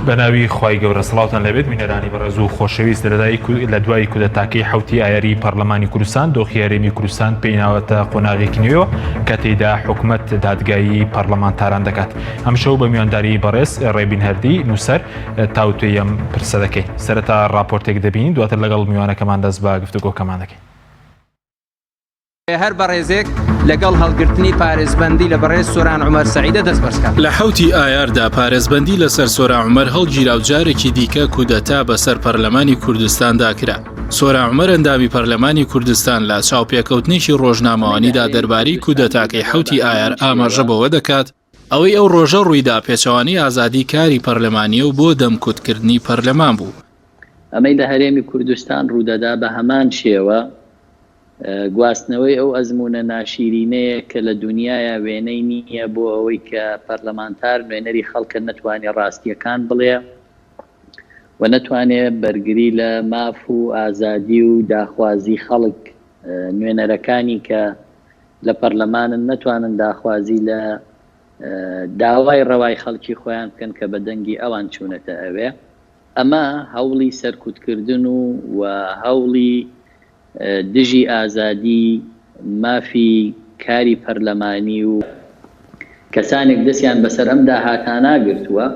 بەناوی خوای گەورە سڵاوتان لێبێت بینەرانی بەڕێز و خۆشەویست لە دوای کودەتاکەی حوتی ئایاری پەرلەمانی کوردستان دۆخی هەرێمی کوردستان پێی ناوەتە قۆناغێکی نوێوە کە تێیدا حکومەت دادگایی پەرلەمانتاران دەکات ئەمشەو بە میوانداری بەڕێز ڕێبین هەردی نووسەر تاوتوێی ئەم پرسە دەکەین. سەرەتا ڕاپۆرتێک دەبینین دواتر لەگەڵ میوانەکەمان دەست بە گفتوگۆکەمان دەکەین. هەر بەڕێزێک لەگەڵ هەڵگرتنی پارێزبەندی لە بەڕێز سۆران عومەر سەعیدە دەست بەرزکات. لە حەوتی ئایاردا پارێزبەندی لەسەر سۆران عومەر هەڵگیرا و جارێکی دیکە کودەتا بەسەر پەرلەمانی کوردستاندا کرا. سۆران عومەر ئەندامی پەرلەمانی کوردستان لە چاوپێکەوتنێکی ڕۆژنامەوانیدا دەربارەی کودەتاکەی حەوتی ئایار ئاماژە بەوە دەکات، ئەوەی ئەو ڕۆژە ڕوویدا پێچەوانەی ئازادی کاری پەرلەمانییە و بۆ دەمکوتکردنی پەرلەمان بوو. ئەمەی لە هەرێمی کوردستان ڕوودەدا بە هەمان شێوە گواستنەوەی ئەو ئەزموونە ناشیرینەیە کە لە دونیایا وێنەی نییە بۆ ئەوەی کە پەرلەمانتار نوێنەری خەڵکە نەتوانێ ڕاستییەکان بڵێ و نەتوانێ بەرگری لە ماف و ئازادی و داخوازی خەڵک نوێنەرەکانی کە لە پەرلەمانن نەتوانن داخوازی لە داوای ڕەوای خەڵکی خۆیان بکەن کە بە دەنگی ئەوان چوونەتە ئەوێ. ئەمە هەوڵی سەرکوتکردن و و هەوڵی دژی ئازادی مافی کاری پەرلەمانی و کەسانێک دەستیان بەسەر ئەم داهاتانە گرتووە.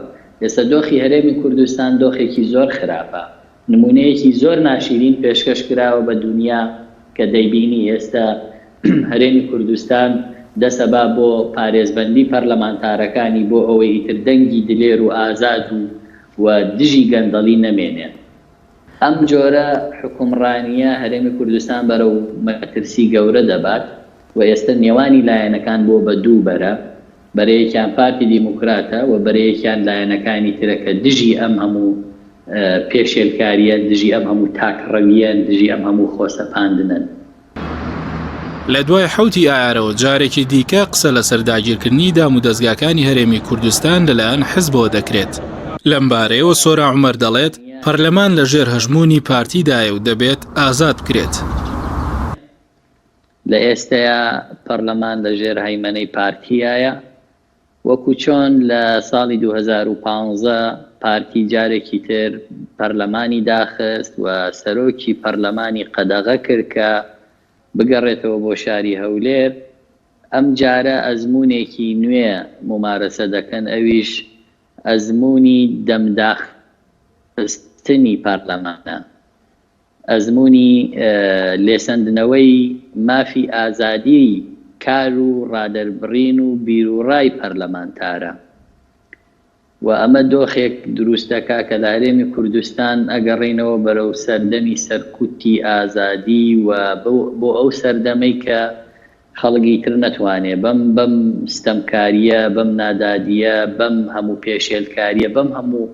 ئێستا دۆخی هەرێمی کوردستان دۆخێکی زۆر خراپە. نموونەیەکی زۆر ناشیرین پێشکەش کراوە بە دونیا کە دەیبینی ئێستا هەرێمی کوردستان دەسەبا بۆ پارێزبەندی پەرلەمانتارەکانی بۆ ئەوەی ئیتر دەنگی دلێر و ئازاد و و دژی گەندەڵی نەمێنێ. ئەم جۆرە حوکمڕانییە هەرێمی کوردستان بەرەو مەترسی گەورە دەبات و ئێستا نێوانی لایەنەکان بووە بە دوو بەرە، بەرەیەکیان پارتی دیموکراتە و بەرەیەکیان لایەنەکانی ترە کە دژی ئەم هەموو پێشێلکارییەن، دژی ئەم هەموو تاکڕەوییەن، دژی ئەم هەموو خۆسەپاندنەن. لە دوای حەوتی ئایارەوە جارێکی دیکە قسە لەسەر داگیرکردنی دامودەزگاکانی هەرێمی کوردستان لەلایەن حزبەوە دەکرێت. لەمبارەیەوە سۆران عومەر دەڵێت، پەرلەمان لەژێر هەژموونی پارتیدایە و دەبێت ئازاد بکرێت. لە ئێستەیا پەرلەمان لە ژێر هەیمەنەی پارتیایە، وەکو چۆن لە ساڵی 2015 پارتی جارێکی تر پەرلەمانی داخست و سەرۆکی پەرلەمانی قەدەغە کرد کە بگەڕێتەوە بۆ شاری هەولێر، ئەم جارە ئەزموونێکی نوێ مومارەسە دەکەن ئەویش ئەزموونی دەمداخستنی پەرلەمانە. ئەزموونی لێسەندنەوەی مافی ئازادیی کار و ڕادەربڕین و بیروڕای پەرلەمانتارە و ئەمە دۆخێک دروست دەکا کە لە هەرێمی کوردستان ئەگەڕێینەوە بەرەو سەردەمی سەرکوتی ئازادی و بۆ ئەو سەردەمەی کە خەڵک ئیتر نەتوانێ بەم بەم ستەمکارییە، بەم نادادییە، بەم هەموو پێشێلکارییە، بەم هەموو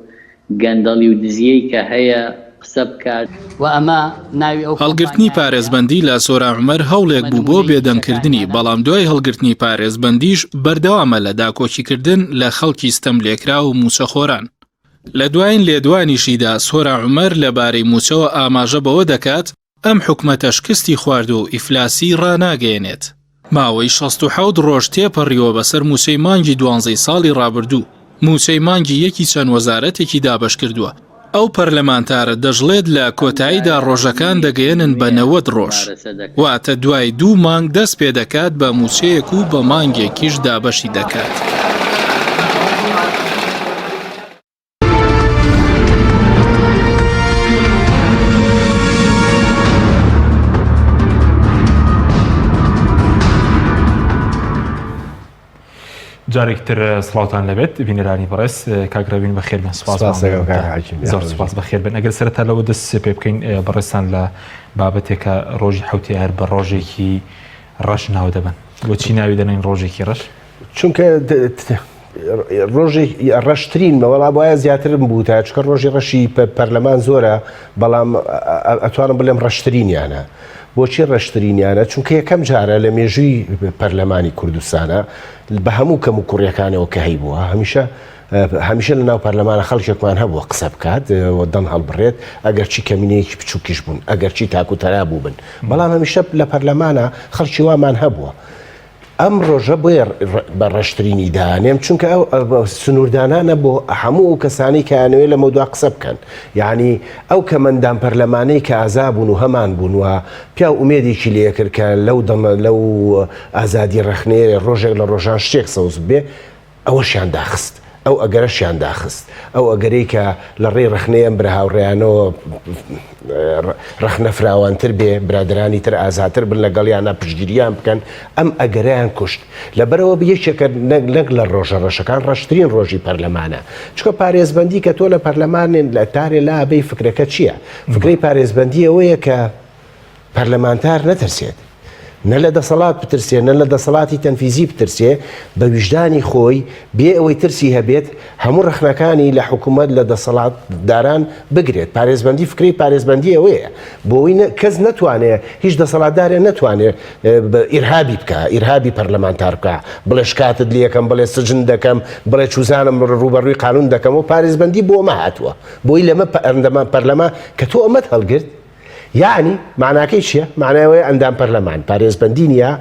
گەندەڵی و دزییەی کە هەیە قسە بکات. و ئەمە ناوی ئەو هەڵگرتنی کۆمپانیایەیە پارێزبەندی لە سۆران عومەر هەوڵێک ئەمە بوو بۆ نموونەی بێدەنگکردنی، ئیشەکانیانە. بەڵام دوای هەڵگرتنی پارێزبەندیش بەردەوامە لە داکۆکیکردن لە خەڵکی ستەملێکراو و مووچەخۆران. لە دوایین لێدوانیشیدا سۆران عومەر لەبارەی مووچەوە ئاماژە بەوە دەکات، ئەم حکومەتە شکستی خواردووە و ئیفلاسی ڕاناگەیەنێت. ماوەی 67 ڕۆژ تێپەڕیوە بەسەر مووچەی مانگی دوانزەی ساڵی ڕابردوو، مووچەی مانگی یەکی چەند وەزارەتێکی دابەشکردووە. ئەو پەرلەمانتارە دەشڵێت لە ئەم کۆتاییدا جارە ڕۆژەکان ئەزموونێکی دەگەیەنن بە نوێ 90 ڕۆژ، مومارەسە دەکەن. واتە دوای دوو مانگ دەست پێدەکات بە مووچەیەک و بە مانگێکیش دابەشی دەکات. جارێک تر سڵاوتان لەبێت بینەرانی بەڕێز کاک ڕەوین بەخێر بن سپاس زۆر سپاس بەخێر بن ئەگەر سەرەتا لەوە دەست پێ بکەین بەڕێزتان لە بابەتێکە ڕۆژی حوتی هەر بە ڕۆژێکی ڕەش ناو دەبن بۆچی ناوی دەنین ڕۆژێکی ڕەش چونکە ڕۆژێک ڕەشترین وەڵا وایە زیاترم بوو تا چکە ڕۆژی ڕەشی پەرلەمان زۆرە بەڵام ئەتوانم بڵێم ڕەشترینیانە بۆچی ڕەشترینیانە چونکە یەکەم جارە لە مێژووی پەرلەمانی کوردستانە بە هەموو کەم و کوڕیەکانەوە کە هەیبووە هەمیشە هەمیشە لە ناو پەرلەمانە خەڵکێکمان هەبووە قسە بکات و دەنگ هەڵبڕێت ئەگەرچی کەمینەیەکی بچووکیش بوون ئەگەرچی تاکو تەرا بوو بن بەڵام هەمیشە لە پەرلەمانە خەڵکی وامان هەبووە. ئەم ڕۆژە بۆیە بە ڕەشترینی دانێم چونکە ئەو سنووردانانە بۆ هەموو ئەو کەسانی کە ئەنەوێ لە مەودوا قسە بکەن یعنی ئەو کەمەندام پەرلەمانەی کە ئازا بوون و هەمان بوون و پیاو ئومێدێکی لێکرد کە لەو دەمە لەو ئازادی ڕەخنەیە ڕۆژێک لە ڕۆژان شتێک سەوز بێ ئەوەشیان داخست، ئەو ئەگەرەشیان داخست، ئەو ئەگەرەی کە لە ڕێی ڕەخنەی ئەم برا هاوڕێیانەوە ڕەخنە فراوانتر بێ، برادەرانی تر ئازاتر بن لەگەڵیانا پشتگیریان بکەن، ئەم ئەگەرەیان کوشت. لەبەرئەوە یەکێکە نەک لە ڕۆژە ڕەشەکان، ڕەشترین ڕۆژی پەرلەمانە. چونکە پارێزبەندی کە تۆ لە پەرلەمان لە تارێ لابەی فکرەکە چییە؟ فکرەی پارێزبەندی ئەوەیە کە پەرلەمانتار نەترسێت، نە لە دەسەڵات بترسێ، نە لە دەسەڵاتی تەنفیزی بترسێ، بە ویژدانی خۆی، بێ ئەوەی ترسی هەبێت، هەموو ڕەخنەکانی لە حکوومەت، لە دەسەڵاتداران بگرێت. پارێزبەندی فکرەی پارێزبەندی ئەوەیە، بۆ ئەوەی کەس نەتوانێ، هیچ دەسەڵاتدارێ نەتوانێ ئیرهابی بکا، ئیرهابی پەرلەمانتار بکا، بڵێ شکاتت لێکەم، بڵێ سجن دەکەم، بڵێ چوزانم ڕووبەڕووی قانوون دەکەمەوە، پارێزبەندی بۆ ئەمە هاتووە، بۆی لەمە پەرلەمان کە تۆ ئەمەت هەڵگرت، یەعنی مەعناکەی چیە؟ مەعنای ئەوەیە ئەندام پەرلەمان پارێزبەندی نیە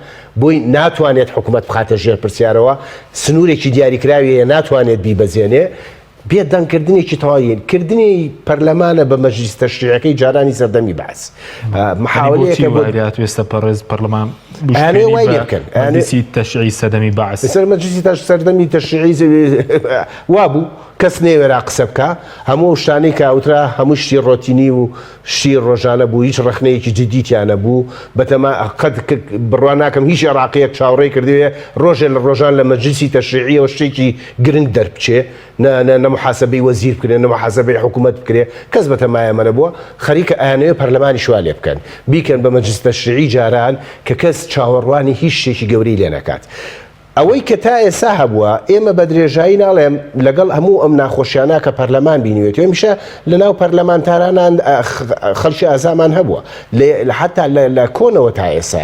بۆی ناتوانێت حکومەت بخاتە ژێر پرسیارەوە، سنورێکی دیاریکراوی هەیە ناتوانێت بیبەزێنێ، بێ دەنگ کردنێکی تەواوی کردنی پەرلەمانە بە مەجلیس تەشریعەکەی جارانی سەردەمی بەعس. محاولەیەکە بۆ وایلات وێستە پەڕێز پەرلەمان ئەیانەوێ وای لێ بکەن. مەجلیسی تەشریعی سەردەمی بەعس. سەر مەجلیسی سەردەمی تەشریعی وابوو. کەس نەیوێرا قسە بکا، هەموو ئەو شتانەی کە ئەوترا هەمووی شتی ڕۆتینی و شتی ڕۆژانە بوو، هیچ ڕەخنەیەکی جدی تیا نەبوو، بەتەما قەت بڕوا ناکەم هیچ عێراقییەک چاوەڕێی کردبێ ڕۆژێ لە ڕۆژان لە مەجلیسی تەشریعییەوە شتێکی گرنگ دەربچێ، نە نە نە موحاسەبەی وەزیر بکرێ، نە موحاسەبەی حکوومەت بکرێ، کەس بەتەمای ئەمە نەبووە، خەریکە ئەیانەوێ پەرلەمانیش وا لێ بکەن، بیکەن بە مەجلیس تەشریعی جاران کە کەس چاوەڕوانی هیچ شتێکی گەورەی لێ نەکات. ئەوەی کە تا ئێستا هەبووە، ئێمە بە درێژایی ناڵێم لەگەڵ هەموو ئەم ناخۆشیانە کە پەرلەمان بینیوێتی، هەمیشە لەناو پەرلەمانتارانان خەڵکی ئازامان هەبووە، حەتا لە کۆنەوە تا ئێستا،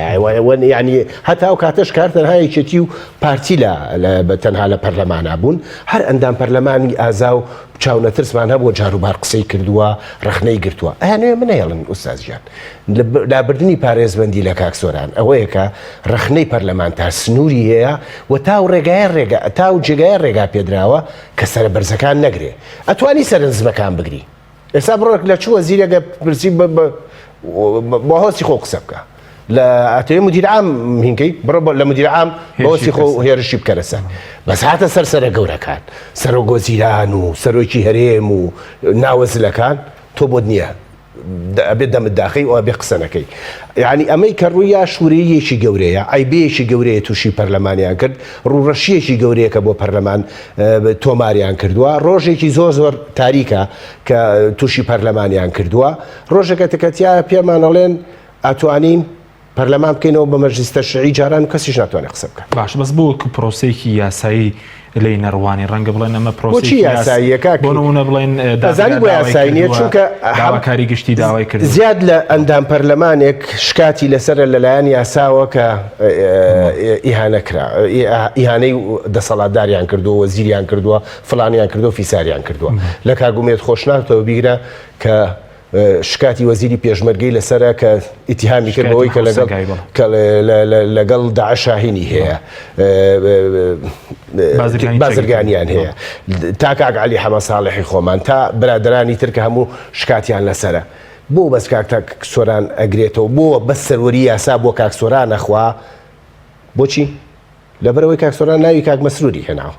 یانی هەتا ئەو کاتەش کە هەر تەنها یەکێتی و پارتی لە تەنها لە پەرلەمانا بوون، هەر ئەندام پەرلەمانی ئازا و چاونەترسمان هەبووە جاروبار قسەی کردووە، ڕەخنەی گرتووە. ئەیانەوێ بنەهێڵن ئوستاز گیان. لابردنی پارێزبەندی لە کاک سۆران ئەوەیە کە ڕەخنەی پەرلەمانتار سنووری هەیە و تا و ڕێگایە ڕێگا تا و جێگایە ڕێگا پێدراوە کە سەرە بەرزەکان نەگرێ ئەتوانی سەرە نزمەکان بگری ئێستا بڕۆ لە چ وەزیرێکە پرسی بۆ هۆسی خۆ قسە بکە لە ئەتەوێ مدیر عام هینکەی بڕۆ لە مدیر عام بۆسی خۆ هێرشی بکەرە سەر بەس هاتە سەر سەرە گەورەکان سەرۆک وەزیران و سەرۆکی هەرێم و ناوەزلەکان تۆ بۆت نییە ئەبێ دەمت داخەی و ئەبێ قسە نەکەی یعنی ئەمەی کە ڕوویا شوورەیەکی گەورەیە عیبەیەکی گەورەیە تووشی پەرلەمانیان کرد ڕووڕەشیەکی گەورەیە کە بۆ پەرلەمان تۆماریان کردووە ڕۆژێکی زۆر زۆر تاریکە کە تووشی پەرلەمانیان کردووە ڕۆژێکە تکەتیا پێمان ئەڵێن ئەتوانین پەرلەمان بکەینەوە بە مەجلیس تەشریعی جاران و کەسیش ناتوانێت قسە بکات. باش بەس بۆ وەکو پرۆسەیەکی یاسایی لێی نەڕوانی ڕەنگە بڵێن ئەمە بۆچی پرۆسەیەکی یاس یاساییە کاک بۆ نموونە بڵێن دادگا ئەزانی بۆ داوای یاسایی نییە کردووە چونکە هەم داواکاری گشتی داوای کردووە. زیاد لە ئەندام پەرلەمانێک شکاتی لەسەرە لەلایەن یاساوە کە ئیهانە کرا ئیهانەی دەسەڵاتداریان کردووە وەزیریان کردووە فڵانیان کردووە فیساریان کردووە لە کاک ئومێد خۆشناوتەوە بیگرە کە شکاتی وەزیری پێشمەرگەی لەسەرە کە ئیتیهامی کرد بەوەی کە لەگەڵ کە لەگەڵ داعش شاهینی هەیە بازرگانیان هەیە تا کاک علی حەمە ساڵحی خۆمان تا برادرانی تر کە هەموو شکاتیان لەسەرە بۆ بەس کاک تاک سۆران ئەگرێتەوە بۆ بەس سەروەری یاسا بۆ کاک سۆران ئەخوا بۆچی لەبەرئەوەی کاک سۆران ناوی کاک مەسروری هێناوە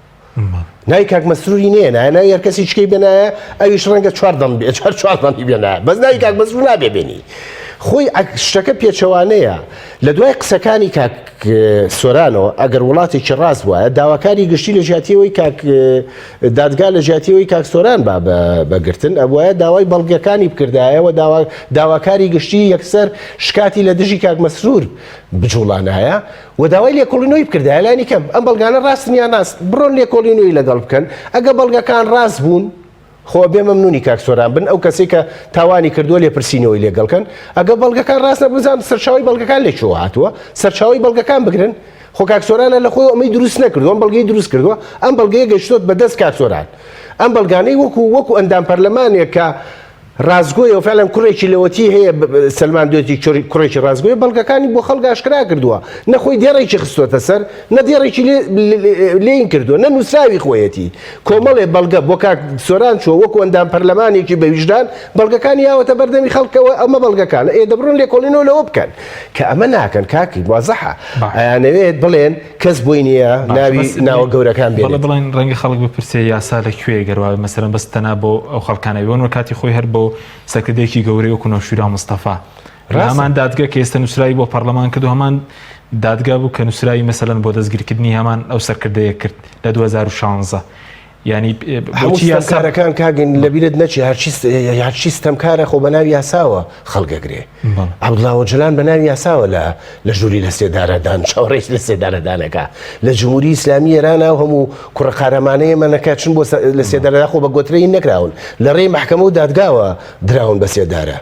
ناوی کاک مەسروری نێنایە ناوی هەر کەسی چکەی بێنایە ئەویش ڕەنگە چوار دەم بێ چوار چوار دەمی بێنایە بەس ناوی کاک مەسرور نابێ بێنی خۆی شتەکە پێچەوانەیە لە دوای قسەکانی کاک سۆرانەوە ئەگەر وڵاتێکی ڕاست وایە داواکاری گشتی لە جیاتیەوەی کاک دادگا لە جیاتیەوەی کاک سۆران با بەگرتن ئەبواە داوای بەڵگەکانی بکردایەوە داواکاری گشتی یەکسەر شکاتی لە دژی کاک مەسرور بجوڵانایە و داوای لێکۆڵینەوەی بکردایە لانی کەم ئەم بەڵگانە ڕاستن یان ناست بڕۆن لێکۆڵینەوەی لەگەڵ بکەن ئەگە بەڵگەکان ڕاست بوون خۆ بێ مەمنونی کاک سۆران بن ئەو کەسێک کە تاوانی کردووە لێپرسینەوەی لێگەڵ کەن ئەگە بەڵگەکان ڕاست نەبوون زان سەرچاوی بەڵگەکان لە کوێوە هاتووە سەرچاوی بەڵگەکان بگرن خۆ کاک سۆرانە لە خۆی ئەمەی دروست نەکردووە ئەم بەڵگەی دروست کردووە ئەم بەڵگەیە گەشتۆت بە دەست کاک سۆران ئەم بەڵگانەی وەکو وەکو ئەندام پەرلەمانێک کە. ڕاستگۆیە و فعلا کوڕێکی لەوەتی هەیە سەلماندوێتی کوڕێکی ڕاستگۆیە بەڵگەکانی بۆ خەڵک ئاشکرا کردووە نە خۆی دێڕێکی خستۆتە سەر نە دێڕێکی لێین کردووە نە نووسراوی خۆیەتی کۆمەڵێ بەڵگە بۆ کاک سۆران چووە وەکو ئەندام پەرلەمانێکی بە ویژدان بەڵگەکانی یاوەتە بەردەمی خەڵکەوە ئەمە بەڵگەکانە ئێ دەبڕۆن لێکۆڵینەوە لەوە بکەن کە ئەمە ناکەن کاکی وازحە ئەیانەوێت بڵێن کەس بۆی نییە ناوی ناوە گەورەکان بێنێت. بەڵێ بڵێن ڕەنگە خەڵک بپرسێ یاسا لە کوێ گەر وابێ مەسەلەن بەس تەنها بۆ ئەو خەڵکانە بێ وەنوە کاتی خۆی هەر بۆ سەرکردەیەکی گەورەی وەکو نەوشیروان مستەفا لە هەمان دادگە کە ئێستا نووسراوی بۆ پەرلەمان کرد و هەمان دادگا بوو کە نووسراوی مەسەلەن بۆ دەستگیرکردنی هەمان ئەو سەرکردەیە کرد لە 2016 یعنی بۆچی یاساکان کاگن لەبیرت نەچی هەرچی هەرچی ستەمکارە خۆ بەناوی یاساوە خەڵگەگرێ عەبدوڵا ئۆجەلان بە ناوی یاساوە لە لە ژووری لە سێدارەدان چاوەڕێی لە سێدارەدانەکە لە جمهوری ئیسلامی ئێران ئەو هەموو کوڕە قارەمانەی ئێمە نەکە چون بۆ لە سێدارەدا خۆ بە گۆترەی نەکراون لە ڕێی مەحکەمە و دادگاوە دراون بە سێدارە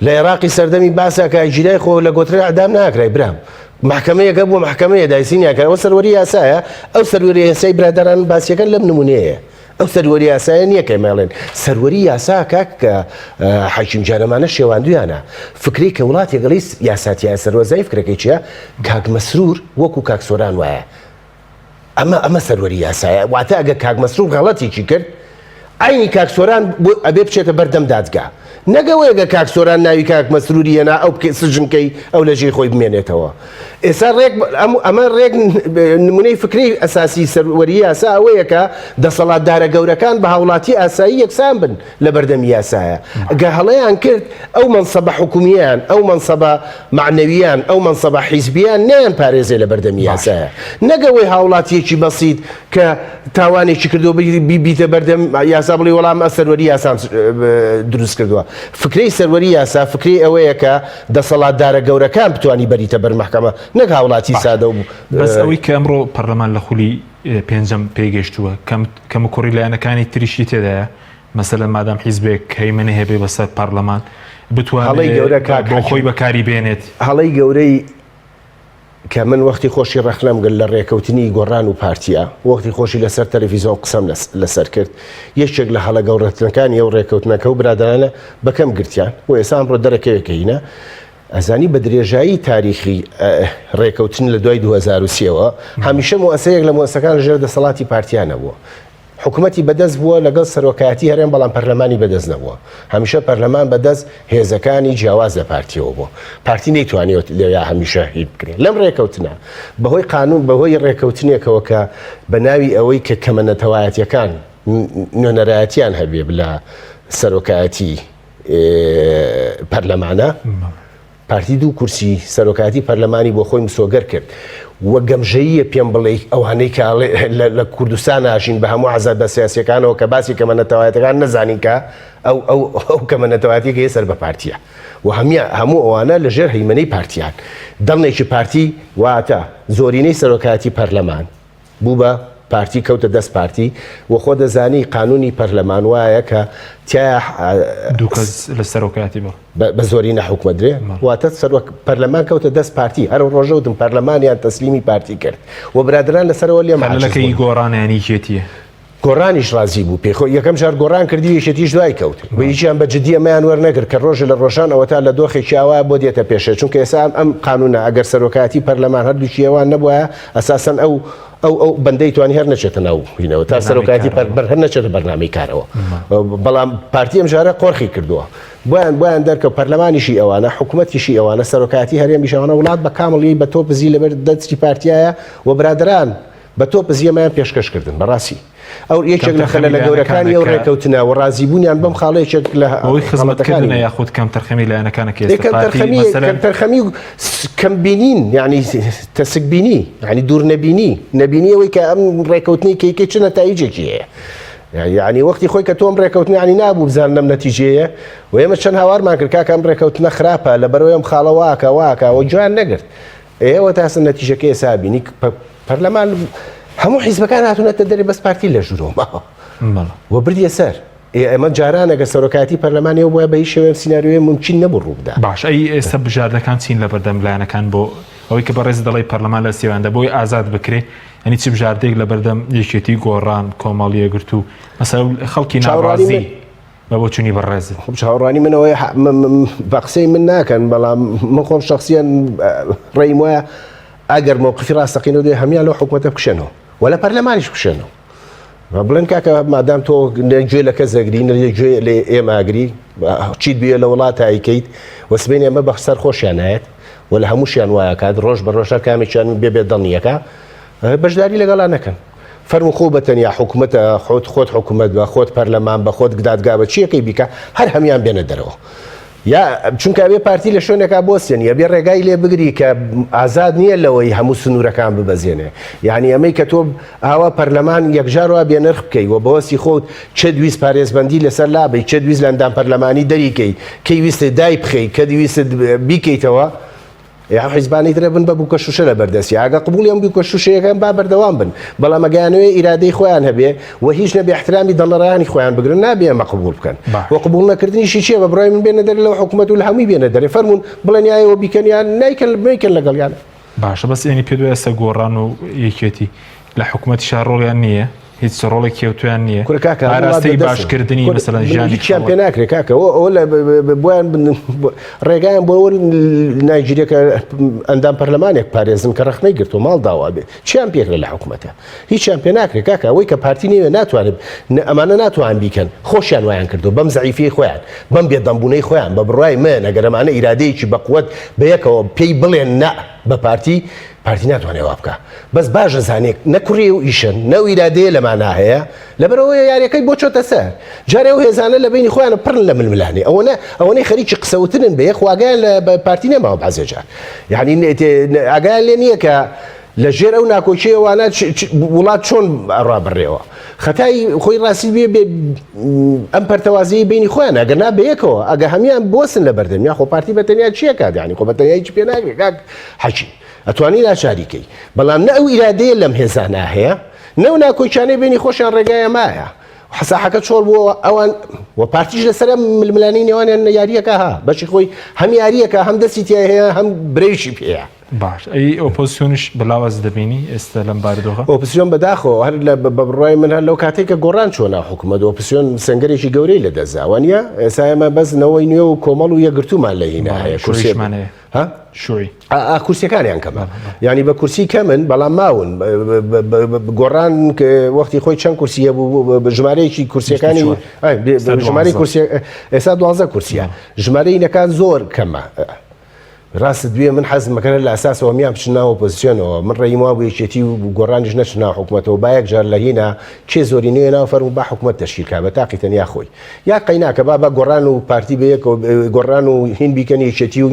لە عێراقی سەردەمی باسەکە گیرای خۆ لە گۆترە ئەدام ناکرای برام محکمەیەکە بۆ محکمەیە دایسینیان کرد ئەوە سەروەری یاسایە ئەو سەروەری یاسای برادەران باسیەکەن لەم نمونەیە ئەو سەروەری یاسایە نییە کە ئێمە ئەڵێن سەروەری یاسا کاک حەکیم جان ئەمانە شێواندویانە فکرەی کە وڵاتێک ئەڵێی یاسا تیایە سەروەزای فکرەکەی چییە کاک مەسرور وەکو کاک سۆران وایە ئەمە ئەمە سەروەری یاسایە واتە ئەگەر کاک مەسرور غەڵەتێکی کرد عەینی کاک سۆران ئەبێ بچێتە بەردەم دادگا نەک ئەوەی ئەگەر کاک سۆران ناوی کاک مەسروری هێنا ئەو بکەی سجن کەی ئەو لە جێی خۆی بمێنێتەوە ئێستا ڕێک ئەم ئەمە ڕێک نمونەی فکرەی ئەساسی سەروەری یاسا ئەوەیە کە دەسەڵاتدارە گەورەکان بە هاوڵاتی ئاسایی یەکسان بن لە بەردەمی یاسایە گە هەڵەیان کرد ئەو مەنسەبە حکومییان ئەو مەنسەبە مەعنەویان ئەو مەنسەبە حیزبیان نەیان پارێزێ لە بەردەمی یاسایە نەک ئەوەی هاوڵاتیەکی بەسیت کە تاوانێکی کردووە بیتە بەردەم یاسا بڵێ وەڵام ئە سەروەری یاسام دروست کردووە فکرەی سەروەری یاسا فکرەی ئەوەیە کە دەسەڵاتدارە گەورەکان بتوانی بەریتە بەر مەحکەمە نەک هاوڵاتی سادە و بەس ئەوەی کە ئەمڕۆ پەرلەمان لە خولی پێنجەم پێگەشتووە کەم کەموکوڕی لایەنەکانی تریشی تێدایە مەسەلەن مادام حیزبێک هەیمەنەی هەبێ بەسەر پەرلەمان هەڵەی بتوانێ گەورە کاک بۆ خۆی حەکیم بەکاری بێنێت. هەڵەی گەورەی کە من وەختی خۆشی ڕەخنەم گرت لە ڕێکەوتنی گۆڕان و پارتیا، وەختی خۆشی لەسەر تەلەفیزۆن قسەم لەسەر کرد، یەکێک لە هەڵە گەوڕەترەکانی ئەو ڕێکەوتنە کە ئەو برادەرانە بەکەم گرتیان و ئێستا ئەمڕۆ دەرەکەوێ کە هینە ئەزانی بە درێژایی تاریخی ڕێکەوتن لە دوای 2003 وە هەمیشە موئەسەیەک لە موئەسەکان لەژێر دەسەڵاتی پارتیا نەبووە. حکومەتی بەدەست بووە لەگەڵ سەرۆکایەتی هەرێم بەڵام پەرلەمانی بەدەست نەبووە هەمیشە پەرلەمان بەدەست هێزەکانی جیاواز لە پارتیەوە بووە پارتی نەیتوانیوە لەویا هەمیشە هیچ بکرێت لەم ڕێکەوتنە بەهۆی قانون بەهۆی ڕێکەوتنێکەوە کە بە ناوی ئەوەی کە کەمە نەتەوایەتیەکان نوێنەرایەتیان هەبێ لە سەرۆکایەتی پەرلەمانە پارتی دوو کورسی سەرۆکایەتی پەرلەمانی بۆ خۆی مسۆگەر کرد و گەمژەییە پێم بڵێی ئەوانەی کە لە کوردستان ناژین بە هەموو عەزابە سیاسیەکانەوە کە باسی کەمە نەتەوایەتەکان نەزانین کە ئەو ئەو ئەو کەمە نەتەوایەتیەکە هەیە سەر بە پارتیە و هەمیە هەموو ئەوانە لە ژێر هەیمەنەی پارتیان دەڵنێکی پارتی واتە زۆرینەی سەرۆکایەتی پەرلەمان بوو بە پارتی کەوتە دەست پارتی و خۆ دەزانی قانونی پەرلەمان وایە کە تیایا دوو کەس لە سەرۆکایەتی بڕ. بە زۆرینە حوکمە درێ واتە سەرۆک پەرلەمان کەوتە دەست پارتی هەر ڕۆژە وتم پەرلەمانیان تەسلیمی پارتی کرد و برادەران لەسەرەوە لێم عاجز خەلەکەی بوون. گۆڕان یان یەکێتیە؟ گۆڕانیش ڕازی بوو پێی خۆ یەکەم جار گۆڕان کردی و یەکێتیش دوای کەوت و هیچیان بە جدی ئەمەیان وەرنەگرت کە ڕۆژێ لە ڕۆژان ئەوەتا لە دۆخێکی ئاوا بۆ دێتە پێشێ چونکە ئێستا ئەم ئەم قانونە ئەگەر سەرۆکایەتی پەرلەمان هەردووکی ئەوان نەبوایە ئەساسەن ئەو ئەو ئەو بەندەی توانی هەر نەچێتە ناو هینەوە تا سەرۆکایەتی پەر بەر هەر نەچێتە بەرنامەی کارەوە بەڵام پارتی ئەم جارە قۆرخی کردووە بۆیان بۆیان دەرکە پەرلەمانیشی ئەوانە حکوومەتیشی ئەوانە سەرۆکایەتی هەرێمیش ئەوانە وڵات بە کامڵی بە تۆپزی لەبەر دەستی پارتیایە و برادەران بە تۆ پزیەمەیان پێشکەش کردن بەڕاستی ئەو یەکێک لە خەلەلە گەورەکانی ئەو ڕێکەوتنە و ڕازیبوونیان بەم خاڵە یەکێک لە ئەوەی خزمەتکردنە یاخود کەمتەرخەمی لایەنەکانە کە ئێستا پارتی مەسەلەن کەمتەرخەمی و کەمبینین یعنی تەسکبینی یعنی دوور نەبینی نەبینی ئەوەی کە ئەم ڕێکەوتنی کەیکەی چ نەتایجێکی هەیە یعنی وەختی خۆی کە تۆم ڕێکەوتنی ینی نابوو بزانم لەم نەتیجەیە و ئێمە چەند هاوارمان کرد کاکە ئەم ڕێکەوتنە خراپە لەبەرەوەی ئەم خاڵە واکە واکە و گوێیان نەگرت ئێوە تاسە نەتیجەکەی ئێستا بینی پەرلەمان هەموو حیزبەکان هاتوونەتە دەرێ بەس پارتی لە ژوورەوە ماوە و بردیە سەر ئێمە جارانەگە سەرۆکایەتی پەرلەمانی ئەو بۆیە بە هیچ شێوەیەک سیناریۆیە ممکن نەبوو ڕوو بدا. باش ئەی ئێستا بژاردەکان چین لەبەردەم لایەنەکان بۆ ئەوەی کە بەڕێزت دەڵێی پەرلەمان لە سێواندا بۆی ئازاد بکرێ یانی چ بژاردەیەک لەبەردەم یەکێتی گۆڕان کۆمەڵ یەکگرتوو مەسەلەن خەڵکی چاوەڕوانی ناڕازی من. بە بۆچوونی بەڕێزت؟ خۆ چاوەڕوانی من ئەوەیە بە قسەی من ناکەن بەڵام من خۆم شخصیان ڕێیم وایە ئەگەر مەوقفی ڕاستەقینە دوێ هەمیان لەو حکوومەتە بکشێنەوە و لە پەرلەمانیش بکشێنەوە بڵێن کاکە مادام تۆ گوێ لە کەس دەگری نە گوێ لە ئێمە ئەگری چیت بوێ لە وڵات ئایکەیت و سبەینێ ئەمە بە سەر خۆشیان نایەت و لە هەمووشیان وایە کات ڕۆژ بە ڕۆژ هەر کامێکیان بێ بێ دڵنیەکە بەشداری لەگەڵا نەکەن فەرموو خۆ بە تەنیا حکومەتە خۆت خۆت حکومەت بە خۆت پەرلەمان بە خۆت دادگا بە چیەکەی بیکە هەر هەمیان بێنە دەرەوە یا چونکە ئەبێ پارتی لە شوێنێکا بۆسێنی ئەبێ ڕێگای لێ بگری کە ئازاد نییە لەوەی هەموو سنوورەکان ببەزێنێ یعنی ئەمەی کە تۆ ئاوا پەرلەمان یەکجار وا بێنرخ بکەی و بەوەسی خۆت چێت ویست پارێزبەندی لەسەر لابەی چێت ویست لە ئەندام پەرلەمانی دەریکەی کەی ویستت دای بخەی کە ویستت بیکەیتەوە ئێ ئەم حیزبانەی تر ئەبن بە بووکە شوشە لە بەردەستی ئەگە قبوڵی ئەم بووکە شوشەیەکەن با بەردەوام بن بەڵام ئەگەیانەوێ ئیرادەی خۆیان هەبێ و هیچ نەبێ احترامی دەڵەرانی خۆیان بگرن نابێ ئەمە قبوڵ بکەن و قبوڵ نەکردنیشی چییە بە بڕای من بێنە دەرێ لەو حکوومەت و لە هەمووی بێنە دەرێ فەرموون بڵێن یا ئێوە بیکەن یان نایکەن مەیکەن لەگەڵیان. باشە بەس یانی پێت وایە ئێستا گۆڕان و یەکێتی لە حکوومەتیشا ڕۆڵیان نییە؟ هیچ ڕۆڵێکی ئەوتۆیان نییە کورە کاکە هەموو وڵات ئاراستەی بەدەستن. باشکردنی کورە مەسەلەن ژیانی هیچیان خەڵک پێ ناکرێ کاکە ئەوە ئەوە لە بۆیان ڕێگایان بۆ ئەوە نایگیرێ کە ئەندام پەرلەمانێک پارێزن کە ڕەخنەی گرتووە ماڵ داوا بێ چیان پێکرێ لە حکومەتە هیچیان پێ ناکرێ کاکە ئەوەی کە پارتی نەوێ ناتوانێت ئەمانە ناتوان بیکەن خۆشیان وایان کردو بەم زەعیفی خۆیان بەم بێدەمبوونەی خۆیان بە بڕای من ئەگەر ئەمانە ئیرادەیەکی بەقوەت بەیەکەوە پێی بڵێن نە بە پارتی پارتی ناتوانێ وا بکا بەس باش ئەزانێ نە کوڕی ئەو ئیشەن نە ئەو ئیرادەیە لەمانا هەیە لەبەرئەوەیە یاریەکەی بۆ چۆتە سەر جارێ ئەو هێزانە لە بەینی خۆیانە پڕن لە ململانێ ئەوەنە ئەوەنەی خەریکی قسەوتنن بە یەک خۆ ئاگایان لە پارتی نەماوە بەعزێ جار یعنی ئاگایان لێ نییە کە لە ژێر ئەو ناکۆکیە وانە وڵات چۆن ئەڕا بڕێوە خەتای خۆی ڕاستی بێ بێ ئەم پەرتەوازەی بینی خۆیان ئەگەر نا بەیەکەوە ئەگە هەمیان بۆسن لە بەردەم یاخۆ پارتی بە تەنیا چییە کات یعنی خۆ بە تەنیا هیچ پێ ناگرێ کاک حەکیم ئەتوانی ناچاری کەی بەڵام نە ئەو ئیرادەیە لەم هێزانە هەیە نە ئەو ناکۆکیانەی بینی خۆشیان ڕێگایە مایە حساحەکە چۆڵ بووە ئەوان و پارتیش لەسەر ململانەی نێوانیان یاریەکە ها بەشی خۆی هەم یاریەکە هەم دەستی تیا هەیە هەم برەویشی پێیە. باش ئەی ئۆپۆزسیۆنیش بەلاواز دەبینی ئێستا لەم بارودۆخە؟ ئۆپسیۆن بەداخەوە هەر لە بە بڕوای من هەر لەو کاتێک کە گۆڕان چووە ناو حکوومەت ئۆپسیۆن سەنگەرێکی گەورەی لەدەستدا وانە ئێستا ئێمە بەس نەوەی نوێ و کۆمەڵ و یەکگرتوومان لە هینا هەیە کورسیمان هەیە ها؟ شوعی. ئا کورسیەکانیان کەمە یعنی بە کورسی کەمن بەڵام ماون گۆڕان وەختی خۆی چەند کورسی هەبوو ژمارەیەکی کورسیەکانی ژمارەی کورسی ئێستا دوازدە کورسیە ژمارەی نەکان زۆر کەمە ڕاست دوێ من حەزم مەکەرە لە ئەساسەوە میان بچن ناو ئۆپۆزیسیۆنەوە من ڕێیم وابوو یەکێتی و گۆڕانیش نەچن ناو حکوومەتەوە با یەک جار لە هینا کێ زۆری نوێ ناو فەرموو با حکوومەت تەشکیل کا بە تاقی تەنیا خۆی یا قەیناکە با بە گۆڕان و پارتی بەیەکەوە گۆڕان و هین بیکەن یەکێتی و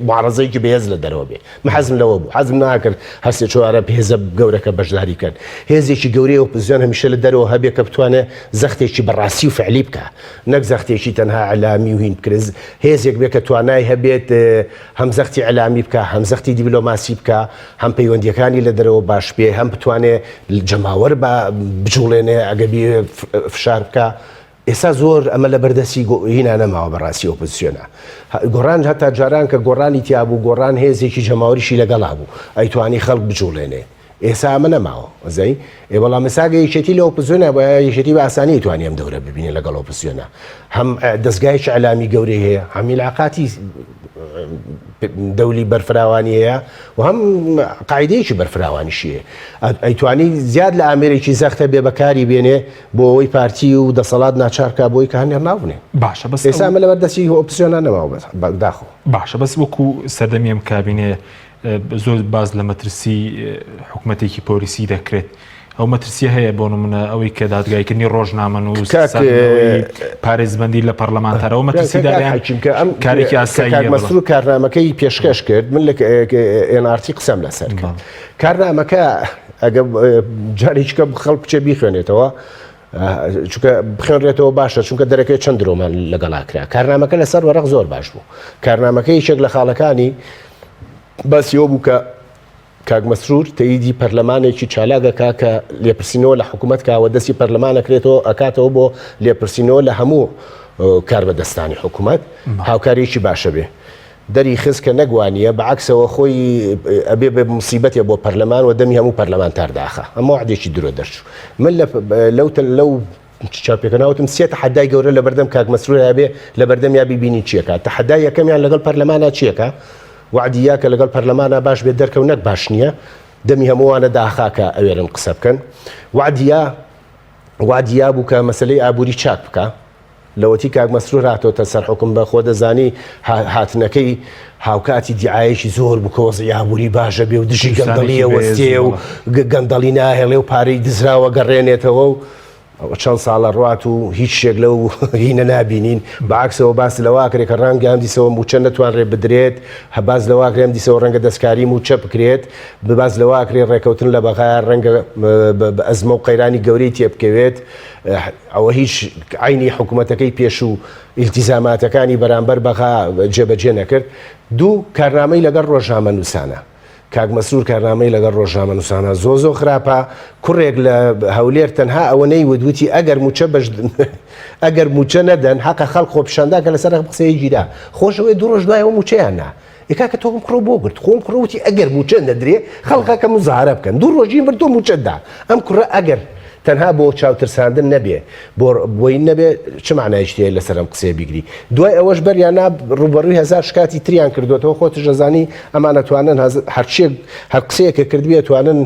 معارەزەیەکی بەهێز لە دەرەوە بێ من حەزم لەوە بوو حەزم ناکرد هەر سێ چوارە هێزە گەورەکە بەشداری بکەن هێزێکی گەورەی ئۆپۆزیسیۆن هەمیشە لە دەرەوە هەبێ کە بتوانێت زەختێکی بەڕاستی و فعلی بکە نەک زەختێکی تەنها ئەلامی و هین بکرێت هێزێک بێ کە توانای هەبێت هەم زەختی ئەلامی بکە هەم زەختی دیبلۆماسی بکە هەم پەیوەندیەکانی لە دەرەوە باش بێ هەم بتوانێ جەماوەر بە بجوڵێنێ ئەگە بێ فشار بکە ئێستا زۆر ئەمە لە بەردەستی هینا نەماوە بەڕاستی ئۆپۆزیسیۆنە گۆڕان هەتا جاران کە گۆڕانی تیابوو گۆڕان هێزێکی جەماوەریشی لەگەڵا بوو ئەیتوانی خەڵک بجوڵێنێ ئێسا ئەمە نەماوە ئەزای ئێ بەڵام ئێساگە یەکێتی لە ئۆپۆزیسیۆنە بە یەکێتی بە ئاسانی توانی ئەم دەورە ببینێ لەگەڵ ئۆپۆزیسیۆنە هەم دەستگایەکی ئەلامی گەورەی هەیە هەم عیلاقاتی دەولی بەرفراوانی هەیە و هەم قاعدەیەکی بەرفراوانیشی هەیە ئەیتوانی زیاد لە ئامێرێکی زەختە بێ بەکاری بێنێ بۆ ئەوەی پارتی و دەسەڵات ناچار بکا بۆی کە هەنێر ناو بنێ. باشە بەس ئێستا ئەمە لەبەر دەستی ئۆپسیۆنا نەماوە بەداخەوە. باشە بەس وەکو سەردەمی ئەم کابینەیە زۆر باس لە مەترسی حکومەتێکی پۆلیسی دەکرێت. ئەو مەترسیە هەیە بۆ نمونە ئەوەی کە دادگایکردنی ڕۆژنامەنووس پارێزبەندی لە پەرلەمانتارەوە مەترسیداریان ئەم کارێکی ئاسایی مەسرور کارنامەکەی پێشکەش کرد من لە NRT قسەم لەسەر کرد کارنامەکە ئەگە جارێکە خەڵک بچێ بیخوێنێتەوە چونکە بخوێنرێتەوە باشە چونکە دەرەکەی چەند درۆمان لەگەڵا کرا کارنامەکە لەسەر وەرەق زۆر باش بوو کارنامەکە یەکێک لە خاڵەکانی باسی ئەوە بوو کە کاک مەسرور تەیدی پەرلەمانێکی چالاک ئەکا کە لێپرسینەوە لە حکوومەت کاوە دەستی پەرلەمان ئەکرێتەوە ئەکاتەوە بۆ لێپرسینەوە لە هەموو کاربەدەستانی حکوومەت هاوکاریەکی باشە بێ دەری خست کە نەک وانییە بە عەکسەوە خۆی ئەبێ بە موسیبەتێ بۆ پەرلەمان و دەمی هەموو پەرلەمانتار داخا ئەمە وعدێکی درۆ دەرچوو من لەو لەو. چاپێکەنا وتم سێ تەحەدای گەورە لە بەردەم کاک مەسرور هەبێ لە بەردەم یا بیبینی چیەکە تەحەدای یەکەمیان لەگەڵ پەرلەمانا چیەکە وعدی یا کە لەگەڵ پەرلەمانا باش بێت دەرکەو نەک باش نییە دەمی هەمووانە داخا کە ئەوێرن قسە بکەن وعدی یا وعدی یا بوو کە مەسلەی ئابووری چاک بکە لەوەتی کاک مەسرور هاتۆتە سەر حوکم بە خۆ دەزانی هاتنەکەی هاوکاتی دیعایەکی زۆر بوو کە وەزعی ئابووری باشە بێ و دژی گەندەڵیە وەستێ و گەندەڵی ناهێڵێ و پارەی دزراوە گەڕێنێتەوە و ئەوە چەند ساڵە ڕوات و هیچ شتێک لەو هینە نابینین بەعکسەوە باس لەواکرێ کە ڕەنگە ئەم دیسەوە موچە نەتوانرێ بدرێت باس لەواکرێ ئەم دیسەوە ڕەنگە دەستکاری موچە بکرێت باس لەواکرێ ڕێکەوتن لە بەغا ڕەنگە بە ئەزمە و قەیرانی گەورەی تێبکەوێت ئەوە هیچ عەینی حکومەتەکەی پێشوو ئیلتیزاماتەکانی بەرامبەر بەغا جێبەجێ نەکرد. دوو، کارنامەی لەگەڵ ڕۆژنامەنووسانە. کاک مەسرور کارنامەی لەگەڵ ڕۆژنامەنووسانە زۆر زۆر خراپە. کوڕێک لە هەولێر تەنها ئەوە نەیوت وتی ئەگەر مووچە بەش ئەگەر مووچە نەدەن حەقە خەڵک خۆپیشاندان کە لەسەر ئەم قسەیە گیرا. خۆش ئەوەیە دوو ڕۆژ دوای ئەوە مووچەیان نا. ئێ کاکە تۆ ئەم کوڕە بۆ گرت؟ خۆ ئەم کوڕە وتی ئەگەر مووچە نەدرێ خەڵکەکە موزاهەرە بکەن. دوو ڕۆژی مرد تۆ مووچەت دا. ئەم کوڕە ئەگەر تەنها بۆ چاوترساندن نەبێ بۆ بۆی نەبێ چ مەعنایەکی تێیە لەسەر ئەم قسەیە بیگری؟ دوای ئەوەش بەریان نا ڕووبەڕووی هەزار شکاتی تریان کردۆتەوە خۆتش ئەزانی ئەمان ئەتوانن هەرچیەک هەر قسەیەک کە کردبێ ئەتوانن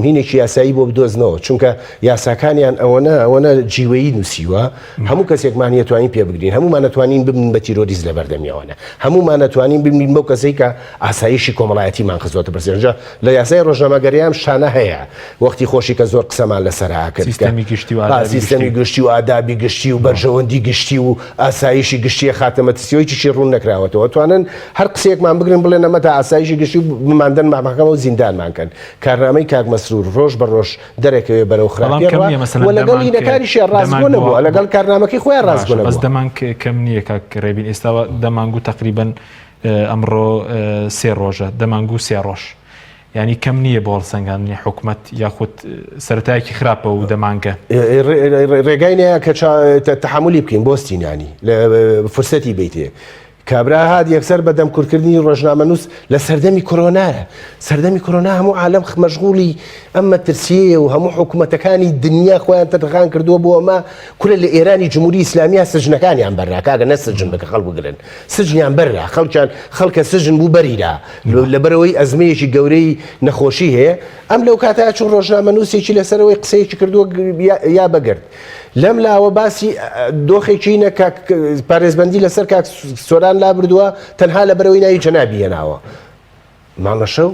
هینێکی یاسایی بۆ بدۆزنەوە چونکە یاساکانیان ئەوەنە ئەوەنە جیوەیی نووسیوە هەموو کەسێکمان هەیە توانین پێ بگرین هەموومان ئەتوانین ببین بە تیرۆریست لە بەردەمیەوەنە هەموومان ئەتوانین ببین بەو کەسەی کە ئاسایشی کۆمەڵایەتیمان خستووەتە پرسیار جا لە یاسای ڕۆژنامەگەریام شتانە هەیە وەختی خۆشی کە زۆر قسەمان لەسەر کرد سیستەمی گشتی و ئادابی سیستەمی گشتی و ئادابی گشتی و بەرژەوەندی گشتی و ئاسایشی گشتیە خاتە مەترسیەوەی چیشی ڕوون نەکراوەتەوە توانن هەر قسەیەکمان بگرن بڵێن ئەمە تا ئاسایشی گشتی و بماندەن مەحکەمە و زیندانمان کەن کارنامەی کاک مەسرور ڕۆژ بە ڕۆژ دەرەکەوێ بەرەو بەڵام خراپی کەم ڕوا نییە مەسەلەن و لەگەڵ دەمانگ هینەکانیشیان دەمانگ ڕاستگۆ بۆ نەبووە لەگەڵ کارنامەکەی خۆیان باشە ڕاستگۆ بەس نەبووە. دەمانگ کەم نییە کاک ڕێبین ئێستا دەمانگ و تەقریبەن ئەمڕۆ سێ ڕۆژە دەمانگ و سێ ڕۆژ یعنی کەم نییە بۆ هەڵسەنگاندنی حکومەت یاخود سەرەتایەکی خراپە و دەمانگە ڕێگای نەیە کە تەحەمولی بکەین بۆستین ینی لە فرسەتی بیتێ کابرا هات یەکسەر بە دەم کورتکردنی ڕۆژنامەنووس لە سەردەمی کۆرۆنایە سەردەمی کۆرۆنا هەموو عالەم مەشغوڵی ئەم مەترسیەیە و هەموو حکوومەتەکانی دنیا خۆیان تەرخان کردووە بۆ ئەمە کورە لە ئێرانی جمهوری ئیسلامیە سجنەکانیان بەررا کاکە نە سجن بکە خەڵک بگرن سجنیان بەررا خەڵکیان خەڵکە سجن بوو بەریرا لەبەرەوەی ئەزمەیەکی گەورەی نەخۆشی هەیە ئەم لەو کاتە چوو ڕۆژنامەنووسێکی لەسەرەوەی قسەیەکی کردووە یا بەگرت لەم لاوە باسی دۆخێکی نە کاک پارێزبەندی لەسەر کاک سۆران لابردووە تەنها لەبەرەوەی ناوی جەنابی هێناوە مامە شەو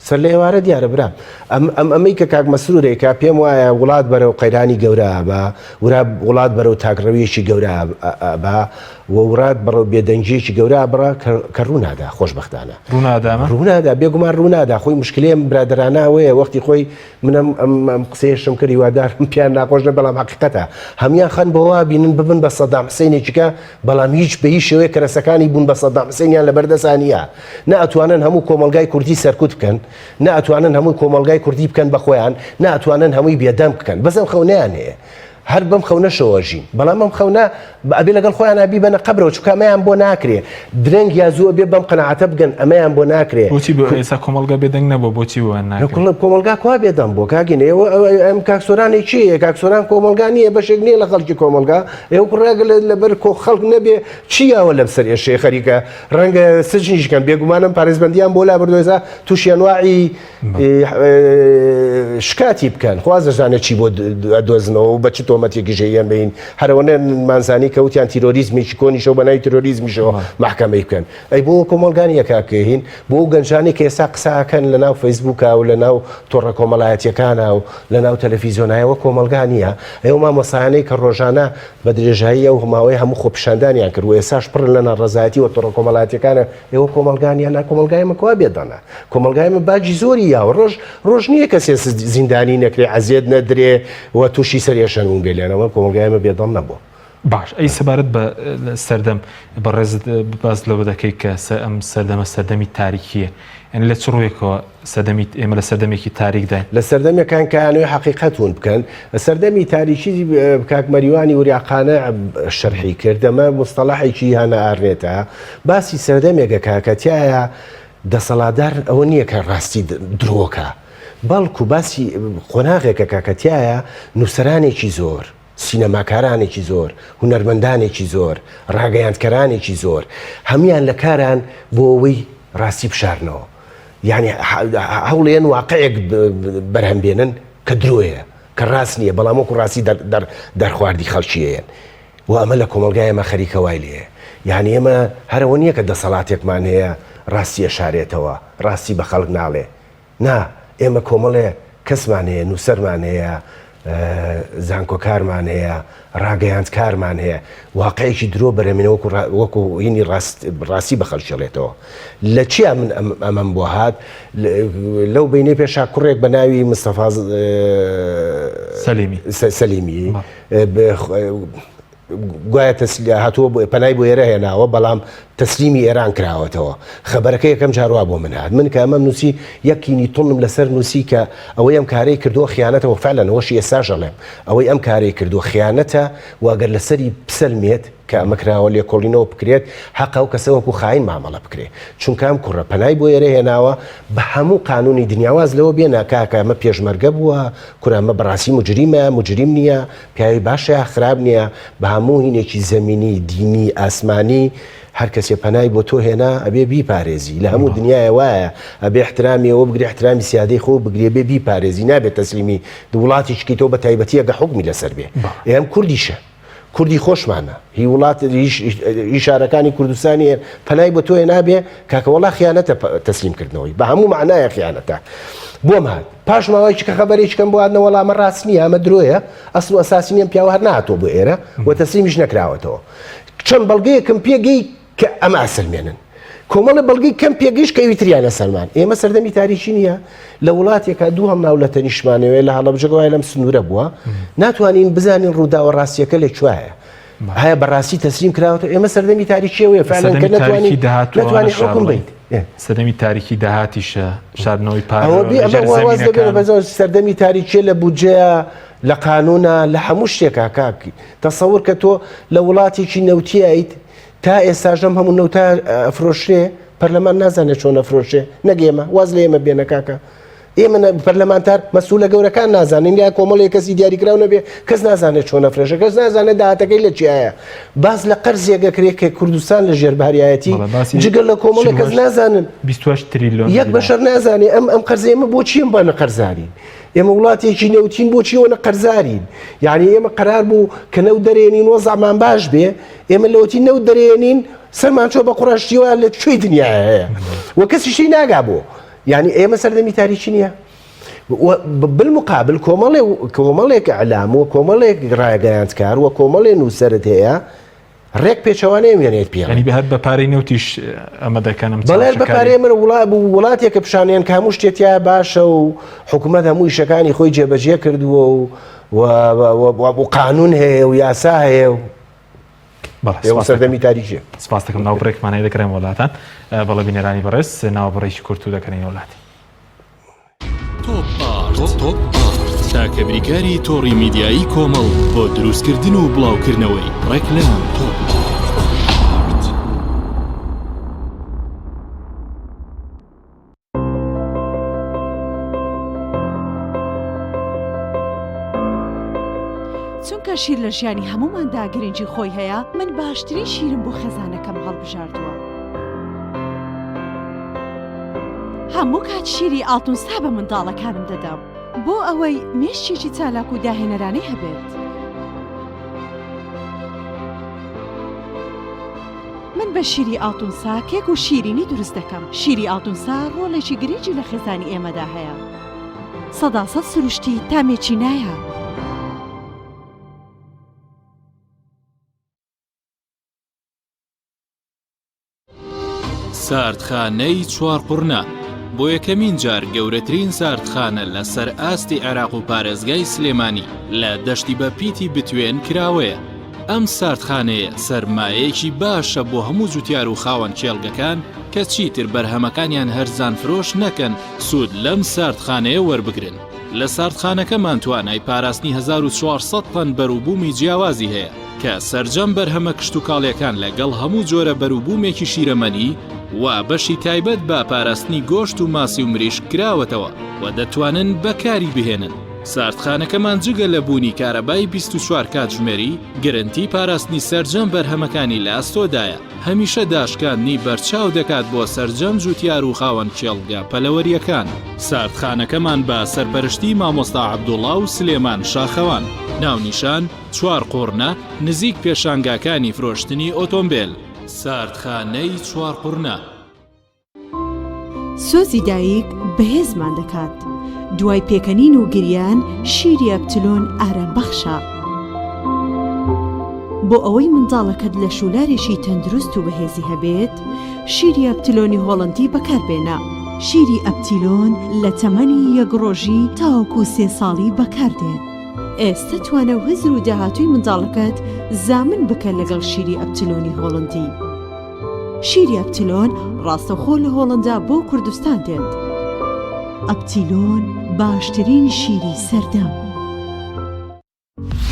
سەر لە ئێوارە دیارە برام ئەم ئەم ئەمەی کە کاک مەسرورێکە پێم وایە وڵات بەرەو قەیرانی گەورە بە ورا وڵات بەرەو تاکڕەویەکی گەورە بە و وڵات بەڕەو بێدەنگیەکی گەورە بڕە کە ڕوونادا خۆشبەختانە ڕوونادامە ڕوونادا بێگومان ڕوونادا خۆی مشکلێم برادەرانە ئەوەیە وەختی خۆی من ئەم ئەم ئەم قسەیەشم کرد هیوادارم پێیان ناخۆش نەبێت بەڵام حەقیقەتە هەموان خەن بۆ وا بینن ببن بە سەدام حسینێکی کە بەڵام هیچ بە هیچ شێوەیەک کەرەسەکانی بوون بە سەدام حسینیان لەبەر دەسا نییە نە ئەتوانن هەموو کۆمەڵگای کوردی سەرکوت بکەن نە ئەتوانن هەموو کۆمەڵگای کوردی بکەن بە خۆیان نە ئەتوانن هەمووی بێدەنگ بکەن بەس ئەم خەونەیان هەیە هەر بەم خەونەشەوە ژین بەڵام ئەم خەونە ئەبێ لەگەڵ خۆیانا بیبەنە قەبرەوە چونکە ئەمەیان بۆ ناکرێ درەنگ یا زوو ئەبێ بەم قەناعەتە بگەن ئەمەیان بۆ ناکرێ. بۆچی بۆ ئێستا کۆمەڵگا بێدەنگ نەبووە بۆچی بۆیان ناکرێ؟ کوڵە کۆمەڵگا کوا بێدەنگ بووە کاک گیان ئێوە ئەم کاک سۆرانێ کێیە کاک سۆران کۆمەڵگا نییە بەشێک نییە لە خەڵکی کۆمەڵگا ئێوە کوڕێک لەبەر کۆ خەڵک نەبێ چی یاوە لەم سەر ئێشەیە خەریکە ڕەنگە سجنیش کەن بێگومانم پارێزبەندیان بۆ لابردووە ئێستا تووشی ئەنواعی شکاتی بکەن خوا دەزانێت چی بۆ ئەدۆزنەوە و بە چ تۆمەتێکیش هەیەن بین هەرەوەنە مانزانی کە وتیان تیرۆریزمێکی کۆنیشەوە بە ناوی تیرۆریزمیشەوە مەحکەمەی بکەن ئەی بۆ کۆمەڵگانی یەکاکەین بۆ گەنجانی کە ئێستا قساکەن لە ناو فەیسبووکە و لە ناو تۆڕە کۆمەڵایەتیەکانە و لە ناو تەلەفیزیۆنایەوە کۆمەڵگا نییە ئەو مامۆسایانەی کە ڕۆژانە بە درێژایی ئەو ماوەی هەموو خۆپیشاندانیان کرد و ئێساش پڕن لە ناڕەزایەتی و تۆڕە کۆمەڵایەتیەکانە ئێوە کۆمەڵگا نیە نا کۆمەڵگای ئێمە کوا بێدەنگە کۆمەڵگای ئێمە باجی زۆری یاوە ڕۆژ ڕۆژ نییە کەسێ زیندانی نەکرێ عەزێت نەدرێ و تووشی سەرئێشە نەبوون بێ لێنەوە کۆمەڵگای ئێمە بێدەنگ نەبووە. باش ئەی سەبارەت بە سەردەم بەڕێزت باس لەوە دەکەی کە ئەم سەردەمە سەردەمی تاریکیە یعنی لە چ ڕوویەکەوە سەردەمی ئێمە لە سەردەمێکی تاریکداین؟ لە سەردەمێکان کە ئەیانەوێ حەقیقەت ون بکەن. سەردەمی تاریکی کاک مەریوانی وریا قانع شەرحی کرد، ئەمە موستەڵەحێکی هانا ئارنێتە، باسی سەردەمێک ئەکا کە تیایا دەسەڵاتدار ئەوە نییە کە ڕاستی درۆکا، بەڵکو باسی قۆناغێک ئەکا کە تیایا نووسەرانێکی زۆر. سینەماکارانێکی زۆر، هونەرمەندانێکی زۆر، ڕاگەیاندکەرانێکی زۆر، هەموویان لە کاران بۆ ئەوەی ڕاستی بشارنەوە. یانی هەوڵێن واقعێک بەرهەم بێنن کە درۆیە، کە ڕاست نییە، بەڵام وەکو ڕاستی دەرخواردی خەڵکی ئەیەن. و ئەمە لە کۆمەڵگای ئێمە خەریکە وای لێیە. یانی ئێمە هەر ئەوە نییە کە دەسەڵاتێکمان هەیە ڕاستی ئەشارێتەوە، ڕاستی بە خەڵک ناڵێ. نا، ئێمە کۆمەڵێ کەسمان هەیە، نووسەرمان هەیە، زانکۆکارمان هەیە، ڕاگەیاندکارمان هەیە، واقعێکی درۆ بەرهەمێنە وەکو وەکو هینی ڕاست ڕاستی بە خەڵکی ئەڵێتەوە. لە چیا من ئەم ئەمەم بۆ هات؟ لەو بەینەی پێشا کوڕێک بە ناوی مستەفا سەلیمی سەلیمی گوایە هاتووە پەنای بۆ ئێرە هێناوە بەڵام تەسلیمی ئێران کراوەتەوە خەبەرەکە یەکەم جار وا بۆ من هات من کە ئەمەم نووسی یەکینی تونم لەسەر نووسی کە ئەوەی ئەم کارەی کردووە خیانەتەوە فعلەن ئەوەشی ئێستاش ئەڵێم ئەوەی ئەم کارەی کردووە خیانەتە و ئەگەر لەسەری بسەلمێت کە ئەمە کراوە لێکۆڵینەوە بکرێت حەقە ئەو کەسە وەکو خاین مامەڵە بکرێ چونکە ئەم کوڕە پەنای بۆ ئێرە هێناوە بە هەموو قانونی دنیا واز لەوە بێنە کاکە ئەمە پێشمەرگە بووە کورە ئەمە بەڕاستی مجریمە مجریم نییە پیاوی باشە یا خراپ نیە بە هەموو هینێکی زەمینی دینی ئاسمانی هەر کەسێ پەنای بۆ تۆ هێنا ئەبێ بیپارێزی لە هەموو دنیایە وایە ئەبێ احترامی ئەوە بگری احترامی سیادەی خۆ بگرێ بێ بیپارێزی نابێت تەسلیمی وڵاتیش کەیتەوە بە تایبەتی ئەگە حوکمی لەسەر بێ ئێم کوردیشە کوردی خۆشمانە هی وڵات هی شارەکانی کوردستانی پەنای بۆ تۆ هێنابێ کاکە وەڵا خیانەتە تەسلیم کردنەوەی بە هەموو معنایە خیانەتە بۆم هات پاش ماوەیەکی کە خەبەرێکی کەم بۆ هاتنەوە وەڵا ئەمە ڕاست نییە ئەمە درۆیە ئەسڵ و ئەساسی نییە ئەم پیاوە هەر نەهاتووە بۆ ئێرە و تەسلیمیش نەکراوەتەوە چەند بەڵگەیەکم پێگەی کە ئەمە ئەسەلمێنن کۆمەڵە بەڵگەی کەم پێگەیش کە ئەوی تریان ئەسەلمان ئێمە سەردەمی تاریکی نییە لە وڵاتێکا دوو هەڵناو لە تەنیشتمانەوەی لە هەڵەبجە گوایە لەم سنوورە بووە ناتوانین بزانین ڕووداوە ڕاستیەکە لە کوایە هەیە بەڕاستی تەسلیم کراوەتە ئێمە سەردەمی تاریکیەوەیە فعلا کە نەتوانی نەتوانی حکوم بیت سەردەمی تاریکی داهاتیشە شاردنەوەی پارە سەردەمی تاریکیە لە بودجەیە لە قانونە لە هەموو شتێکا کاک تەسەور کە تۆ لە وڵاتێکی نەوتیایت تا ئێستاش ئەم هەموو نەوتە ئەفرۆشرێ پەرلەمان نازانێت چۆن ئەفرۆشێ نەک ئێمە واز لە ئێمە بێنە کاکە ئێمە پەرلەمانتار مەسولە گەورەکان نازانین یا کۆمەڵی کەسی دیاریکراو نەبێ کەس نازانێت چۆن ئەفرۆشە کەس نازانێت داهاتەکەی لە چیایە باس لە قەرزێک ئەکرێ کە کوردستان لە ژێرباریایەتی جگە لە کۆمەڵی کەس نازانن 28 تریلیۆن یەک بەشەر نازانێ ئەم ئەم قەرزە ئێمە بۆچی ئەم بانە قەرزارین ئێمە وڵاتێکی نەوتین بۆچی ئەوەنە قەرزارین یعنی ئێمە قەرار بوو کە نەوت دەرێنین وەزعمان باش بێ ئێمە لەوەتی نەوت دەرێنین سەرمان چۆ بە قوڕەشتیوە لە کوێی دنیاە هەیە و کەسیشی ناگا بۆ یعنی ئێمە سەردەمی تاریکی نییە بالمقابل کۆمەڵێ کۆمەڵێک ئەلام و کۆمەڵێک ڕایگەیاندکار و کۆمەڵێ نووسەرت هەیە ڕێک پێچەوانەیە وێنێت پێ ینی هەر بە پارەی نەوتیش ئەمە دەکەنم بەڵێ بە پارەی من وڵا بوو وڵاتێکە پیشانیان کە هەموو شتێ تیا باشە و حکوومەت هەموو ئیشەکانی خۆی جێبەجێ کردووە و و قانون هەیە و یاسا هەیە و بەڵێ سەردەمی تاریکیە سپاس دەکەم ناو بڕێکمان هەیە دەکرێن وڵاتان بەڵێ بینەرانی بەڕێز ناو بڕێکی کورت و دەکەنین وڵاتی تاکە بریکاری تۆڕی میدیایی کۆمەڵ بۆ دروستکردن و بڵاوکردنەوەی ڕێکلام. چونکە شیر لە ژیانی هەمووماندا گرنگی خۆی هەیە، من باشترین شیرم بۆ خێزانەکەم هەڵبژاردووە. هەموو کات شیری ئاڵتونسا بە منداڵەکانم دەدەم بۆ ئەوەی مێشکێکی چالاک و داهێنەرانەی هەبێت. من بە شیری ئاڵتونسا کێک و شیرینی دروست دەکەم. شیری ئاڵتونسا ڕۆڵێکی گرنگی لە خێزانی ئێمەدا هەیە. سەداسەد سروشتی تامێکی نایاب. ساردخانەی چوارقوڕنە بۆ یەکەمین جار گەورەترین ساردخانە لەسەر ئاستی عێراق و پارێزگای سلێمانی لە دەشتی بە پیتی بتوێن کراوەیە. ئەم ساردخانەیە سەرمایەیەکی باشە بۆ هەموو جوتیار و خاوەن کێڵگەکان کە چیتر بەرهەمەکانیان هەرزان فرۆش نەکەن سوود لەم ساردخانەیە وەربگرن. لە ساردخانەکەمان توانای پاراستنی 1400 تەن بەروبوومی جیاوازی هەیە کە سەرجەم بەرهەمە کشتوکاڵیەکان لەگەڵ هەموو جۆرە بەروبوومێکی شیرەمەنی و بەشی تایبەت بە پاراستنی گۆشت و ماسی و مریشک کراوەتەوە و دەتوانن بەکاری بهێنن. ساردخانەکەمان جگە لە بوونی کارەبای 24 کاتژمێری، گرنتی پاراستنی سەرجەم بەرهەمەکانی لە ئەستۆدایە، هەمیشە داشکاندنی بەرچاو دەکات بۆ سەرجەم جوتیار و خاوەن کێڵگە پەلەوەرییەکان. ساردخانەکەمان بە سەرپەرشتی مامۆستا عەبدوڵا و سلێمان شاخەوان. ناونیشان، چوارقوڕنە، نزیک پێشانگاکانی فرۆشتنی ئۆتۆمبێل. ساردخانەی چوارقوڕنە. سۆزی دایک بەهێزمان دەکات. دوای پێکەنین و گریان شیری ئەپتلۆن ئارامبەخشە. بۆ ئەوەی منداڵەکەت لەشولارێکی تەندروست و بەهێزی هەبێت، شیری ئەپتلۆنی هۆڵەندی بەکاربێنە. شیری ئەپتیلۆن لە تەمەنی یەک ڕۆژی تاوەکو سێ ساڵی بەکاردێت. ئێستە توانا و هزر و داهاتووی منداڵەکەت زامن بکە لەگەڵ شیری ئەپتلۆنی هۆڵەندی. شیری ئەپتیلۆن ڕاستەوخۆ لە هۆڵەندا بۆ کوردستان دێت. ئەپتیلۆن باشترین شیری سەردەم.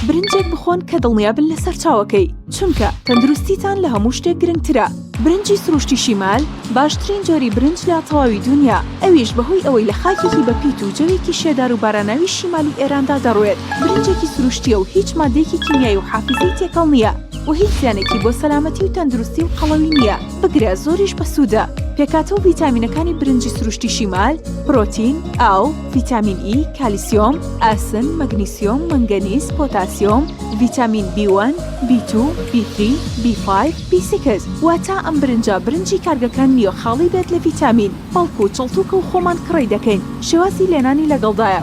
برنجێک بخۆن کە دڵنیابن لە سەرچاوەکەی، چونکە تەندروستیتان لە هەموو شتێک گرنگترە. برنجی سروشتی شیمال باشترین جۆری برنج لە تەواوی دونیا، ئەویش بەهۆی ئەوەی لە خاکێکی بەپیت و جەوێکی شێدار و باراناوی شیمالی ئێراندا دەڕوێت، برنجێکی سروشتییە و هیچ ماددەیەکی کیمیایی و حافیزەی تێکەڵ نییە. و هیچ زیانێکی بۆ سەلامەتی و تەندروستی و قەڵەوی نییە، بگرە زۆریش بەسوودە. پێکهاتە و ڤیتامینەکانی برنجی سروشتی شیمال، پرۆتین، ئاو، ڤیتامین ئی، کالیسیۆم، ئاسن، مەگنیسیۆم، مەنگەنیز، پۆتاسیۆم، ڤیتامین بی وەن، بی توو، بی ثری، بی فایڤ، بی سیکس. واتە ئەم برنجە برنجی کارگەکان نییە خاڵی بێت لە ڤیتامین، بەڵکو چڵتوکە و خۆمان کڕی دەکەین، شێوازی لێنانی لەگەڵدایە.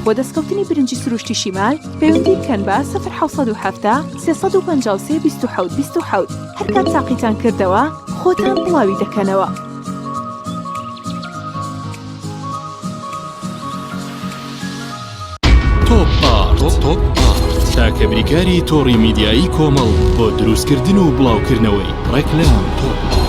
بۆ دەستکەوتنی برنجی سروشتی شیمال پەیوەندی بکەن بە 0770 353 27 27 هەرکات تاقیتان کردەوە خۆتان بڵاوی دەکەنەوە. تۆپ ئارت تاکە بریکاری تۆڕی میدیایی کۆمەڵ بۆ دروستکردن و بڵاوکردنەوەی ڕێکلام. تۆپ ئارت.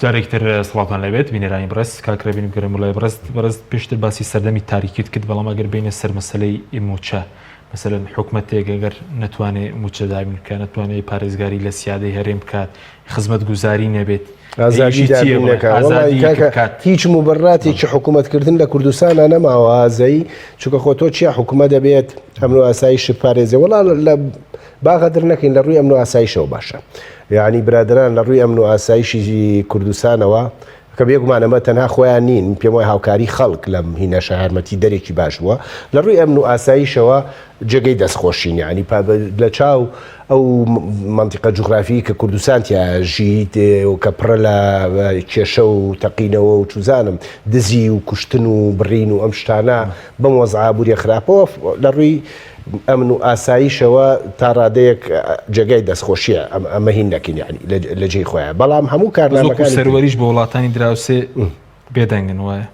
جارێکی تر سڵاوتان لێبێت بینەرانی بەڕێز کاک ڕێبین بگەرم وڵای بەڕێز بەڕێز پێشتر باسی سەردەمی تاریکیت کرد بەڵام ئەگەر بینە سەر مەسلەی موچە مەسەلەن حکومەتێک ئەگەر نەتوانێ موچە دابین بکات نەتوانێ پارێزگاری لە سیادەی هەرێم بکات خزمەتگوزاری نەبێت ئازادی دابین نەکات وەڵی کاکە هیچ موبەراتێکی حکوومەتکردن لە کوردستانە نەماوە ئازایی چونکە خۆ تۆ چیا حکوومەت دەبێت ئەمن و ئاسایشت پارێزێ وەڵا لە با غەدر نەکەین لە ڕووی ئەمن و ئاسایشەوە باشە یعنی برادران لە ڕووی ئەمن و ئاسایشی کوردستانەوە کە بێگومان ئەمە تەنها خۆیان نین، من پێم وایە هاوکاری خەڵک لەم هینەشە یارمەتی دەرێکی باش بووە، لە ڕووی ئەمن و ئاسایشەوە جێگەی دەستخۆشین یانی لە چاو ئەو مەنتیقە جوغرافی کە کوردستان تیا ژیت و کە پڕە لە کێشە و تەقینەوە و چوزانم دزی و کوشتن و بڕین و ئەم شتانە بەم وەزعە ئابووریە خراپەوە لە ڕووی ئەمن و ئاسایشەوە تا ڕادەیەک جێگای دەستخۆشیە ئەمە هین نەکەین یانی لە جێی خۆیان بەڵام هەموو کارنامەکانی سەروەریش بۆ وڵاتانی دراوسێ بێدەنگن وایە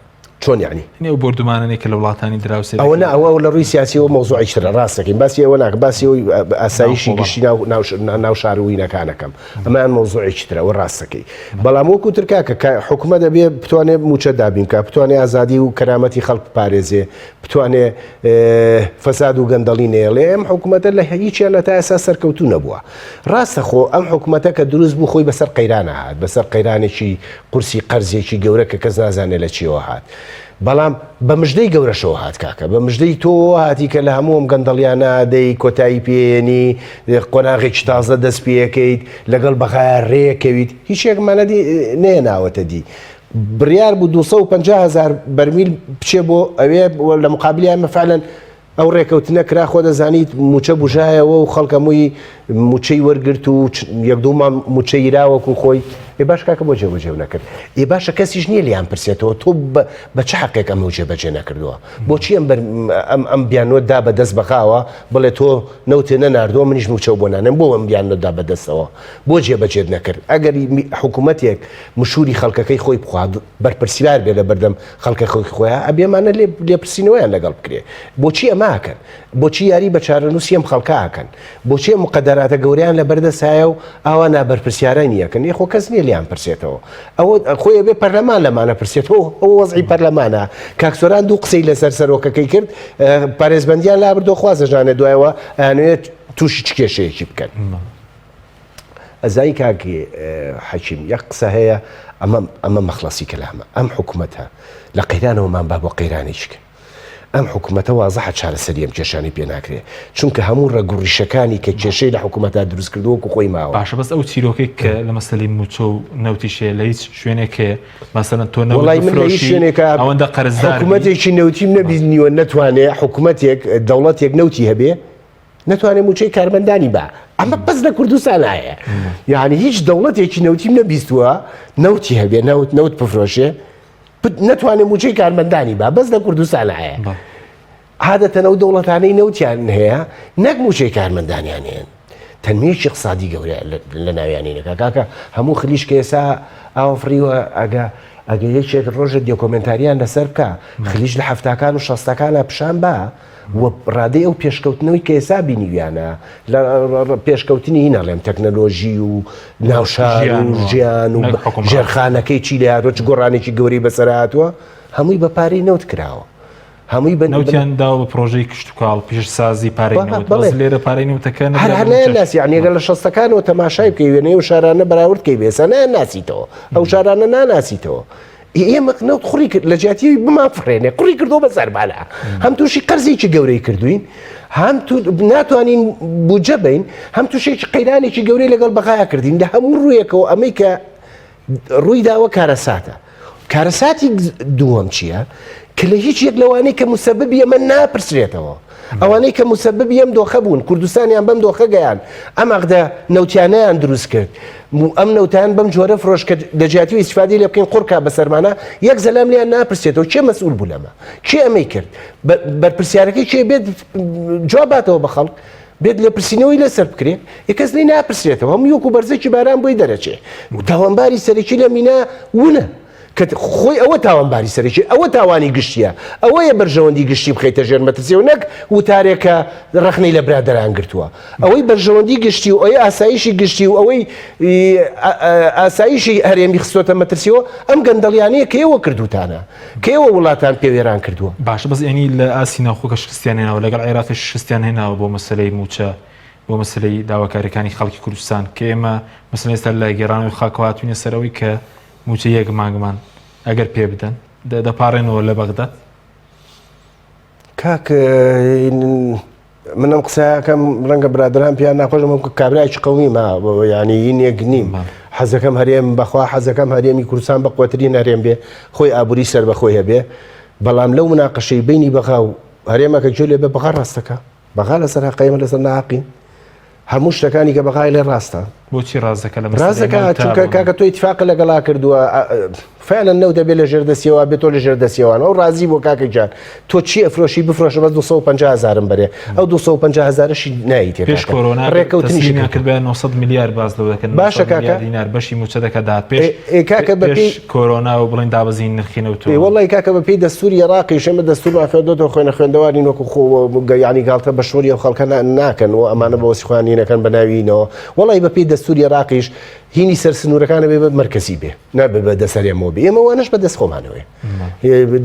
چۆن یعنی ئەو بۆردومانەی کە لە وڵاتانی دراوسێ ئەوە نا ئەوە لە ڕووی سیاسیەوە مەوزوعی ترە ڕاست دەکەین باسی ئەوە ناکەم باسی ئەوەی ئاسایشی گشتی ناو ناو شار و وینەکانەکەم ئەمەیان مەوزوعێکی ترە ئەوە ڕاست دەکەی بەڵام وەکو تر کاکە حکومەت دەبێ بتوانێت مووچە دابین بکات بتوانێت ئازادی و کەرامەتی خەڵک بپارێزێ بتوانێ فەساد و گەندەڵی نەیەڵێ ئەم حکوومەتە لە هیچیان لە تا ئێستا سەرکەوتوو نەبووە ڕاستە خۆ ئەم حکوومەتە کە دروست بوو خۆی بەسەر قەیرانە هات بەسەر قەیرانێکی قورسی قەرزێکی گەورە کە کەس نازانێت لە چیەوە هات بەڵام بە مژدەی گەورەشەوە هات کاکە بە مژدەی تۆ هاتی کە لە هەموو ئەم گەندەڵیانە دەی کۆتایی پێێنی قۆناغێکی تازە دەست پێەکەیت لەگەڵ بەغایە ڕێکەویت هیچێکمانە نێناوەتە دی بڕیار بوو 250 هەزار بەرمیل بچێ بۆ ئەوێ لە مقابلی ئەمە فعلەن ئەو ڕێکەوتنە کرا خۆ دەزانیت موچە بژایەوە و خەڵکە مووی موچەی وەرگرت و یەک دوو مانگ موچەی راوەکو خۆی ئێ باش کاکە بۆ جێبەجێ نەکرد ئێ باشە کەسیش نییە لیان پرسێتەوە تۆ بە چ حەقێک ئەمە جێبەجێ نەکردووە بۆچی ئەم ئەم ئەم بیانوە دا بە دەست بەغاوە بڵێ تۆ نەوتێ نەناردووە منیش موچەو بۆ نانێم بۆ ئەم بیانوە دا بەدەستەوە بۆ جێبەجێت نەکرد ئەگەر حکوومەتێک مشوری خەڵکەکەی خۆی بخوات بەرپرسیار بێ لە بەردەم خەڵکەکەی خۆیان ئەبێ ئەمانە لێپرسینەوەیان لەگەڵ بکرێ بۆچی ئەمە ئەکەن بۆچی یاری بە چارەنووسی ئەم خەڵکە ئەکەن بۆچی ئەم مقەدەراتە. ئیختیاراتە گەورەیان لە بەردەستایە و ئاوا نابەرپرسیارانی یەکەن یخۆ کەس نییە لیان پرسێتەوە ئەوە خۆی ئەبێ پەرلەمان لەمانە پرسێتەوە ئەوە وەزعی پەرلەمانە کاک سۆران دوو قسەی لەسەر سەرۆکەکەی کرد پارێزبەندیان لابردۆ خوازەژانە دوایەوە ئەیانەوێت تووشی چ کێشەیەکی بکەن. ئەزانی کاک حەکیم یەک قسە هەیە ئەمە ئەمە مەخلەسی کەلامە ئەم حکوومەتە لە قەیرانەوەمان با بۆ قەیرانێکە ئەم حکوومەتە وازحە چارەسەری ئەم کێشانەی پێ ناکرێ چونکە هەموو ڕەگ و ڕیشەکانی کە کێشەی لە حکوومەتدا دروست کردووە وەکو خۆی ماوە. باشە بەس ئەو چیرۆکەی کە لە مەسەلەی مووچە و نەوتیش هەیە لە هیچ شوێنێک هەیە مەسەلەن تۆ نەوت وەڵای من لە هیچ بفرۆشی شوێنێکا ئەوەندە قەرزدار بی. حکوومەتێکی نەوتیم نەبینیوە نەتوانێ حکوومەتێک دەوڵەتێک نەوتی هەبێ نەتوانێ مووچەی کارمەندانی با ئەمە بەس لە کوردستان هەیە یعنی هیچ دەوڵەتێکی نەوتیم نەبیستووە نەوتی هەبێ نەوت نەوت بفرۆشێ نەتوانێت مووچەی کارمەندانی با بەس لە کوردستان هەیە عادەتەن ئەو دەوڵەتانەی نەوتیان هەیە نەک مووچەی کارمەندانیان هەیە تەنمیەکی اقتصادی گەورە لە ناویانی نەکا کاکە هەموو خلیش کە ئێسا ئاوە فڕیوە ئەگە ئەگە یەکێک ڕۆژە دیۆکۆمنتاریان لەسەر بکە خلیش لە هەفتاکان و شەستەکانە پیشان با و ڕادەی ئەو پێشکەوتنەوەی کە ئێسا بینیویانە لە پێشکەوتنی هی ناڵێم تەکنەلۆژی و ناوشار و ژیان و ژێرخانەکەی چی لە هاتووە چ گۆڕانێکی گەورەی بەسەر هاتووە هەمووی بە پارەی نەوت کراوە هەمووی بە نەوتیان داوە بە پرۆژەی کشتتوکاڵ پیشسازی پارەی نەوت بەڵێ لێرە پارەی نەوتەکە هەر هەر ناسی یعنی ئەگەر لە شەستەکانەوە تەماشای بکەی وێنەی ئەو شارانە بەراورد کەی بێسا ناسیتەوە ئەو شارانە ناناسیتەوە ئێمە نەوت قڕی کرد لە جیاتی بمان فڕێنێ قڕی کردو بە سەربالا هەم تووشی قەرزێکی گەورەی کردوین هەم ناتوانین بودجە بین هەم تووشێکی قەیرانێکی گەورەی لەگەڵ بەغایا کردین لە هەموو ڕوویەکەوە ئەمەی کە ڕووی داوە کارەساتە کارەساتی دووەم چییە؟ کە لە هیچ یەک لەوانەی کە مسەببی ئەمە ناپرسرێتەوە ئەوانەی کە مسەببی ئەم دۆخە بوون کوردستانیان بەم دۆخە گەیان ئەم عەقدە نەوتیانەیان دروست کرد ئەم نەوتیان بەم جۆرە فرۆش کە لە جیاتی و ئیسفادەی لێ بکەین قڕکا بەسەرمانە یەک زەلام لیان ناپرسێتەوە کێ مەسئول بوو لەمە کێ ئەمەی کرد بەرپرسیارەکەی کێ بێت جواب باتەوە بە خەڵک بێت لێپرسینەوەی لەسەر بکرێ ی کەس لی ناپرسرێتەوە هەموو وەکو بەرزەکی باران بۆی دەرەچێ تاوانباری سەرەکی لە مینا ونە کە خۆی ئەوە تاوانباری سەرەکی ئەوە تاوانی گشتیە ئەوەیە بەرژەوەندی گشتی بخەیتە ژێر مەترسی و نەک وتارێکە ڕەخنەی لە برادەران گرتووە ئەوەی بەرژەوەندی گشتی و ئەوەی ئاسایشی گشتی و ئەوەی ئاسایشی هەرێمی خستۆتە مەترسیەوە ئەم گەندەڵیانەیە کە ئێوە کردوتانە کە ئێوە وڵاتان پێ وێران کردووە. باشە بەس یانی لە ئاستی ناوخۆ کە شکستیان هێناوە لەگەڵ عێراقیش شکستیان هێناوە بۆ مەسەلەی مووچە بۆ مەسەلەی داواکاریەکانی خەڵکی کوردستان کە ئێمە مەسەلەن ئێستا لە گێڕانەوەی خاکەوە هاتوینە سەر ئەوەی کە مووچەی یەک مانگمان ئەگەر پێ بدەن دەپاڕێنەوە لە بەغداد. کاک من ئەم قسەیەکەم ڕەنگە برادران پیان ناخۆشم وەکو کابرایکی قومی ما ینی یینێک نیم حەزەکەم هەرێم بەخوا حەزەکەم هەرێمی کوردستان بە قوترین هەرێم بێ خۆی ئابووری سەر بەخۆی هەبێ بەڵام لەو مناقەشەی بینی بەغا و هەرێمەکە گوێ لێ بە بەغا ڕاستەکە بەغا لەسەر هەقەیمە لەسەر ناحەقین هەموو شتەکانی کە بەغای لێ ڕاستە. بۆچی ڕاست دەکا لە مەسەلەی ڕاست دەکا چونکە کاکە تۆ ئیتفاقت لەگەڵا کردووە فعلا نەوت دەبێ لە ژێر دەستیەوە بێ تۆ لە ژێر دەستیەوان ئەو ڕازی بووە کاکە گیان تۆ چی ئەفرۆشی بفرۆشە بەس 250 هەزارم بەرێ ئەو 250 هەزارەشی نایتێ پێش کۆرۆنا ڕێکەوتنیشی تەسلیمیان کرد بە 900 ملیار باس لەوە دەکەن باشە 900 کاکە ملیار دینار بەشی مووچە دەکات داهات پێش ئێ کاکە بە پێش کۆرۆنا و بڵێن دابەزین نرخی نەوت ئێ وەڵی کاکە بە پێی دەستوری عێراقیش ئێمە دەستورمان خوێندۆتەوە خوێنە خوێندەوارین وەکو خۆ یعنی گاڵتە بە شۆری ئەو خەڵکە ناکەن و ئەمانە بە وەسی خۆیان هینەکەن بە ناوینەوە وەڵی بە پێی دەستوری عێراقیش هینی سەر سنوورەکانە بێ بە مەرکەزی بێ نابێ بە دەست هەرێمەوە بێ ئێمە وانەش بە دەست خۆمانەوەیە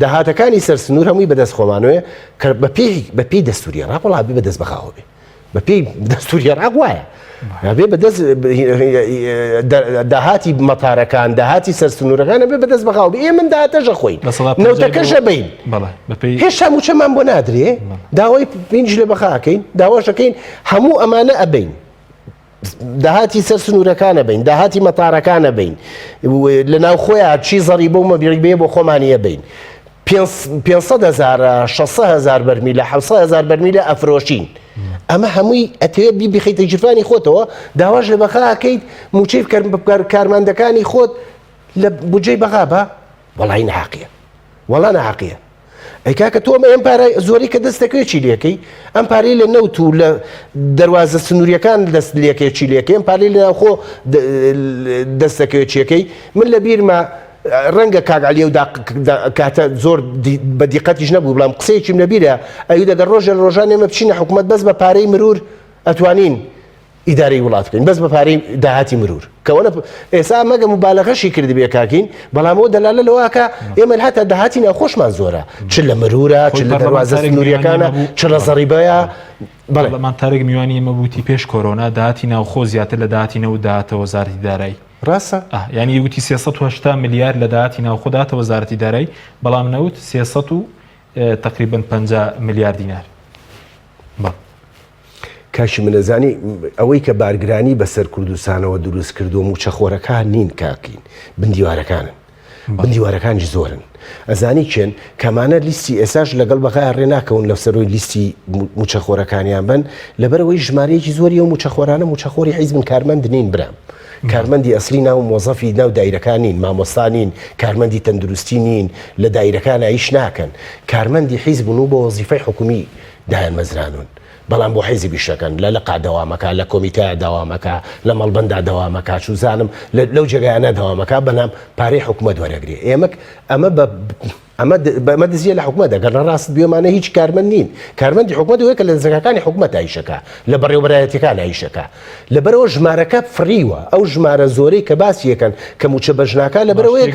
داهاتەکانی سەر سنوور هەمووی بە دەست خۆمانەوەیە کە بە پێی بە پێی دەستوری عێراق وەڵا بێ بە دەست بەغاوە بێ بەپێی دەستوری عێراق وایە ئەبێ بەدەست داهاتی مەتارەکان داهاتی سەر سنوورەکان ئەبێ بەدەست بەغاو بێ ئێمە داهاتەشە خۆین نەوتەکەشە بین هێشتا مووچەمان بۆ نادرێ داوای پێنج لە بەغاکەین داواشەکەین هەموو ئەمانە ئەبین داهاتی سەر سنوورەکانە بین داهاتی مەتارەکانە بین لە ناو خۆیان چی زەڕی بۆ مەبیڕی بێ بۆ خۆمانیە بین 500 هەزار 600 هەزار بەرمیلە 700 هەزار بەرمیلە ئەفرۆشین ئەمە هەمووی ئەتەوێت بی بخیتە گیرفانی خۆتەوە داواش لە بەغا ئەکەیت موچەی کارمەندەکانی خۆت لە بودجەی بەغا بە وەڵی ناحەقیە وەڵا ناحەقیە ئەی کاکە تۆ ئەم پارە زۆری کە دەست دەکەوێت چی لەکەی ئەم پارەی لە نەوت و لە دەواازە سنووریەکان دەست لەکەی چی لەکەی ئەم پارەی لە ناوخۆ دەست دەکەوێت چیەکەی من لە بیرمە ڕەنگە کاک عەلی ئەو کاتە زۆر بە دیقەتیش نەبوو بەڵام قسەیەکیم لەبیرە ئەوی دەگەر ڕۆژێ لە ڕۆژان ئێمە بچینە حکوومەت بەس بە پارەی مرور ئەتوانین. ئیدارەی وڵات بکەین بەس بە پارەی داهاتی مرور کەوەنە ئێسا مەگە مبالغەشی کردبێ کاکین بەڵام ئەوە دەلالە لەوەکە ئێمە هەتا داهاتی ناوخۆشمان زۆرە چ لە مرورە چ لە دەروازە سنووریەکانە چ لە زەڕیبەیە بەڵێ پەرلەمانتارێک میوانی ئێمە بووتی پێش کۆرۆنا داهاتی ناوخۆ زیاتر لە داهاتی نەوت داهاتە وەزارەتی دارایی ڕاستە یانی وتی 380 ملیار لە داهاتی ناوخۆ داتە وەزارەتی دارایی بەڵام نەوت 300 و تقریبا 50 ملیار دینار بەڵێ کاکی من ئەزانی ئەوەی کە بارگرانی بەسەر کوردستانەوە دروست کردووە موچەخۆرەکان نین کاکین بندیوارەکانن بندیوارەکانیش زۆرن ئەزانی کێن کەمانە لیستی ئێساش لەگەڵ بەغای ڕێ ناکەون لە سەرۆی لیستی موچەخۆرەکانیان بن لەبەرەوەی ژمارەیەکی زۆری ئەو موچەخۆرانە موچەخۆری حیزبن کارمەند نین برام کارمەندی ئەسلی ناو مۆزەفی ناو دایرەکان نین مامۆستا نین کارمەندی تەندروستی نین لە دایرەکان ئیش ناکەن کارمەندی حیزبن و بۆ وەزیفەی حکومی دایانمەزرانون بەڵام بۆ حیزب ئیشەکەن لە لقا دەوامەکا لە کۆمیتەیا دەوامەکا لە مەڵبەندا دەوامەکا چوزانم لەو جێگایانە دەوامەکا بەلام پارەی حکومەت وەرەگرێ ئێمە ئەمە بە ئەمە ئەمە دزیە لە حکومەت ئەگەر ڕاست بێمانە هیچ کارمەند نین کارمەندی حکومەت وەیە کە لە دەزگاکانی حکومەت ئایشەکە لە بەڕێوەبەرایەتیەکان ئایشەکە لەبەرەوە ژمارەکە فڕیوە ئەو ژمارە زۆرەی کە باسی یەکەن کە موچە بەژناکە لەبەرەوەیە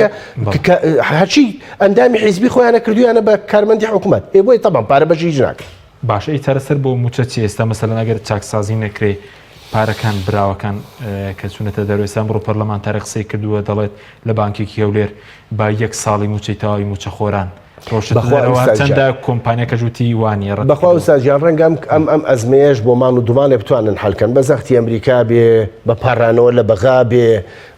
کە هەرچی ئەندامی حیزبی خۆیانە کردویانە بە کارمەندی حکومەت ئێ بۆی تەبان پارە بەژی هیچ ناکەن. باشە ئەی چارەسەر بۆ موچە چیە ئێستا مەسەلەن ئەگەر چاکسازی نەکرێ پارەکان براوەکان کە چونەتە دەرەوە ئێستا ئەمڕۆ پەرلەمانتارێک قسەی کردووە دەڵێت لە بانکێکی هەولێر با یەک ساڵی موچەی تەواوی موچەخۆران ڕۆشتە بەخوا دەرەوە ئوستاز چەندە گیان کۆمپانیاکەش وتی وانیە ڕەتی بەخوا کردەوە. ئوستاز گیان ڕەنگە ئەم ئەم ئەم ئەزمەیەش بۆ ماڵ و دوماڵێ بتوانن حەل کەن بە زەختی ئەمریکا بێ بە پاڕانەوە لە بەغا بێ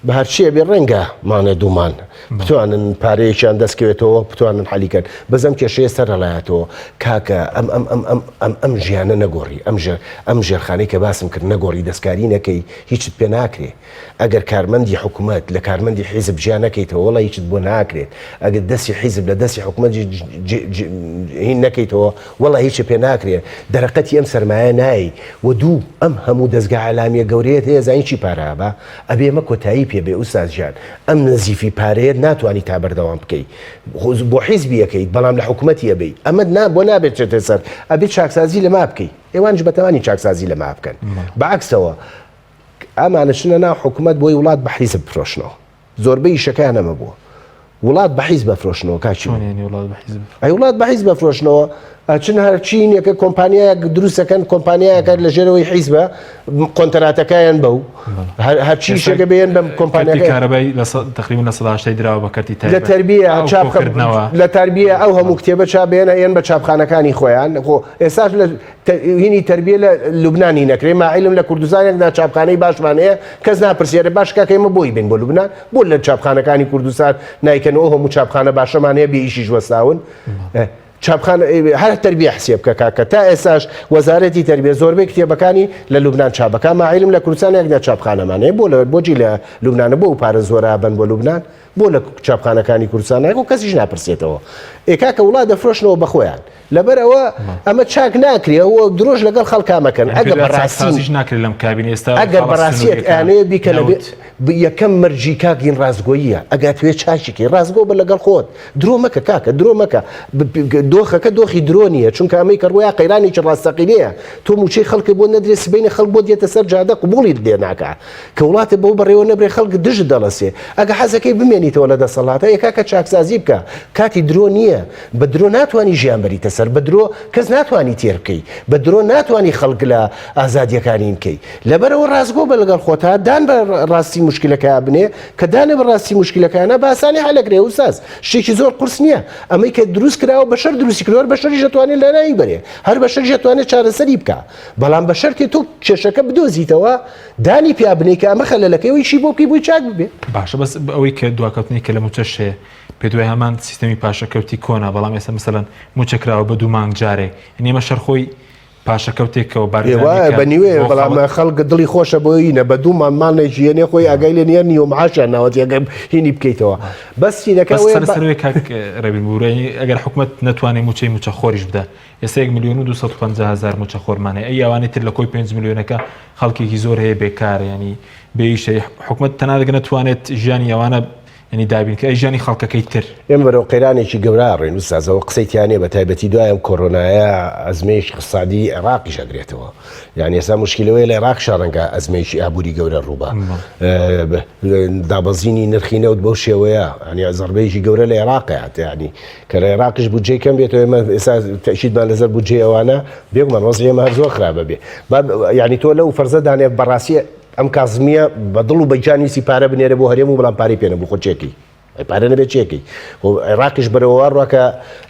بە هەرچیە بێ ڕەنگە مانێ دوومان بتوانن پارەیەکیان دەست کەوێتەوە بتوانن حەلی کەن بەس ئەم کێشەیە سەر هەڵایەتەوە کاکە ئەم ئەم ئەم ئەم ئەم ئەم ژیانە نەگۆڕی ئەم ژێر ئەم ژێرخانەی کە باسم کرد نەگۆڕی دەستکاری نەکەی هیچت پێ ناکرێ ئەگەر کارمەندی حکومەت لە کارمەندی حیزب جیا نەکەیتەوە وەڵا هیچت بۆ ناکرێت ئەگەر دەستی حیزب لە دەستی حکومەت هین نەکەیتەوە وەڵا هیچت پێ ناکرێ دەرەقەتی ئەم سەرمایە نای و دوو ئەم هەموو دەزگا ئیعلامیە گەورەیەت هەیە زانی چی پارە ئەبا ئەبێ ئەمە کۆتایی پێ بێ ئوستاز گیان ئەم نەزیفی پارەیەت ناتوانی تا بەردەوام بکەی بۆ حیزبی ئەکەیت بەڵام لە حکومەتی ئەبەی ئەمەت نا بۆ نابێت چێتە سەر ئەبێ چاکسازی لەما بکەی ئێوانش بەتەوانی چاکسازی لەما بکەن بەعکسەوە ئەمانە چنە ناو حکومەت بۆی وڵات بە حیزب فرۆشنەوە زۆربەی ئیشەکەیان ئەمە بووە وڵات بە حیز بەفرۆشنەوە کاکی چۆن یعنی وڵات بە حیز بفرۆشن؟ ئەی وڵات بە حیز بەفرۆشنەوە ئەچن هەرچینێکە کۆمپانیایەک دروستەکەن کۆمپانیایەکە لە ژێرەوەی حیزبە کۆنتەراتەکەیان بەو هەرچی شێکە بێن بەم کەرتی کۆمپانیاکە کارەبای لە تقریبا 80% دراوە بە کەرتی لە تایبەت تربیە ئەو چاپ کۆکردنەوە لە تربیە ئەو هەموو کتێبە چاپ بێنە ئێن بە چاپخانەکانی خۆیان خۆ ئێستاش لە هینی تەربیە لە لوبنانی نەکرێ ماعیلم لە کوردستانێک دا چاپخانەی باشمان هەیە کەس ناپرسێ ئەرێ باش کاکە ئێمە بۆی بین بۆ لوبنان بۆ لە چاپخانەکانی کوردستان نایکەن ئەو هەموو چاپخانە باشەمان هەیە بێ ئیشیش وەستاون چاپخانە هەر تەربیە حسێب بکە کاکە تا ئێساش وەزارەتی تەربیە زۆربەی کتێبەکانی لە لوبنان چاپەکە ماعیلم لە کوردستان یەکدا چاپخانەمان هەیە بۆ لە بۆجی لە لوبنانە بۆ پارە زۆرا بن بۆ لوبنان بۆ لە چاپخانەکانی کوردستان نایکۆ کەسیش ناپرسێتەوە ئێ کاکە وڵات دەفرۆشنەوە بەخۆیان لەبەر ئەوە ئەمە چاک ناکرێ و درۆش لەگەڵ خەڵکا مەکەن ئەگەر بەڕاستی ناکرێت لەم کابینە ئێستا ئەگەر بەڕاستیت ئەیانەوێ بیکەن یەکەم مەرجی کاک دین ڕاستگۆییە ئەگەر توێ چاکیکەی ڕاستگۆ بە لەگەڵ خۆت درۆ مەکە کاکە درۆ مەکە دۆخەکە دۆخی درۆ نییە چونکە ئەمەی کە ڕوویا قەیرانێکی ڕاستەقینەیە تۆ موچەی خەڵکە بۆ نەدرێ سبەینێ خەڵک بۆ دێتە سەر جادە قبوڵیت لێ ناکا کە وڵاتت بەو بەڕێوە نەبرێ خەڵک دژت دەڵەسێ ئەگە حەزەکەی بمێنیتەوە لە دەسەڵاتە ئێ کاکە چاکسازی بکە کاتی درۆ نییە بە درۆ ناتوانی ژیان بەریتە سەر بە درۆ کەس ناتوانی تێر بکەی بە درۆ ناتوانی خەڵک لە ئازادیەکانی بکەی لەبەرەوە ڕاستگۆ بە لەگەڵ خۆتا دان بە ڕاستی مشکلەکە بنێ کە دانێ بە ڕاستی مشکلەکانە بە ئاسانی حەلەکرێ ئوستاز شتێکی زۆر قورس نییە ئەمەی کە دروست کراوە بەشەر دروستی کردووە هەر بەشەریش دەتوانێت لەناوی بەرێ هەر بەشەریش دەتوانێت چارەسەری بکا بەڵام بە شەرتێ تۆ کێشەکە بدۆزیتەوە دانی پیا بنێی کە ئەمە خەلەلەکەی و ئیشی بۆ بکەی بۆی چاک ببێ. باشە بەس ئەوەی کە دواکەوتنی کە لە موچەش هەیە پێت وایە هەمان سیستەمی پاشەکەوتی کۆنە بەڵام ئێستا مەسەلەن موچە کراوە بە دوو مانگ جارێ یعنی ئەمە شەر خۆی پاشەکەوتێکەوە ئێ وایە بارگرانیەکە بە نیوەیە بۆ بەڵام خەڵک. خەڵک دڵی خۆشە بۆ هینە بە دوو مان مانێکی یەنێ خۆی ئاگای لێ نییە نیوە معاشیان ناوەتی ئەگەر هینی بکەیتەوە بەس چینەکە بەس ئەوەیە قسە بە لەسەر ئەوەیە کاک ڕێبین بورە یعنی ئەگەر حکومەت نەتوانێ موچەی موچەخۆریش بدا ئێستا یەک ملیۆن و 250 هەزار موچەخۆرمان هەیە ئەی ئەوانەی تر لە کۆی 5 ملیۆنەکە خەڵکێکی زۆر هەیە بێکارە ینی بێ ئیشە حکومەت تەنانەت نەتوانێت ژیانی ئەوانە. یعنی دابینکە ژیانی خەڵکەکەی تر. ئێمە بەرەو قەیرانێکی گەورە ئەڕۆین ئوستاز ئەوە قسەی تیا نیە بەتایبەتی دوای ئەم کۆرۆنایە ئەزمەیەکی اقتصادی عێراقیش ئەگرێتەوە یعنی ئێستا مشکلەوەی لە عێراقشا ڕەنگە ئەزمەیەکی ئابووری گەورە ڕووبا دابەزینی نرخی نەوت بەو شێوەیە ینی زەربەیەکی گەورە لە عێراق هات ینی کە لە عێراقیش بودجەی کەم بێتەوە ئێمە ئێستا تەئکیدمان لەسەر بودجەی ئەوانە بێگومان وەزعی ئێمە هەر زۆر خراپە بێ با یعنی تۆ لەو فەرزە دانێ بەڕاستی ئەم کازمیە بە دڵ و بە گیان ویستی پارە بنێرێ بۆ هەرێم و بەڵام پارەی پێ نەبوو خۆ چێکی ئەی پارە نەبێت چێکی خۆ عێراقیش بەرەوە وا ڕوا کە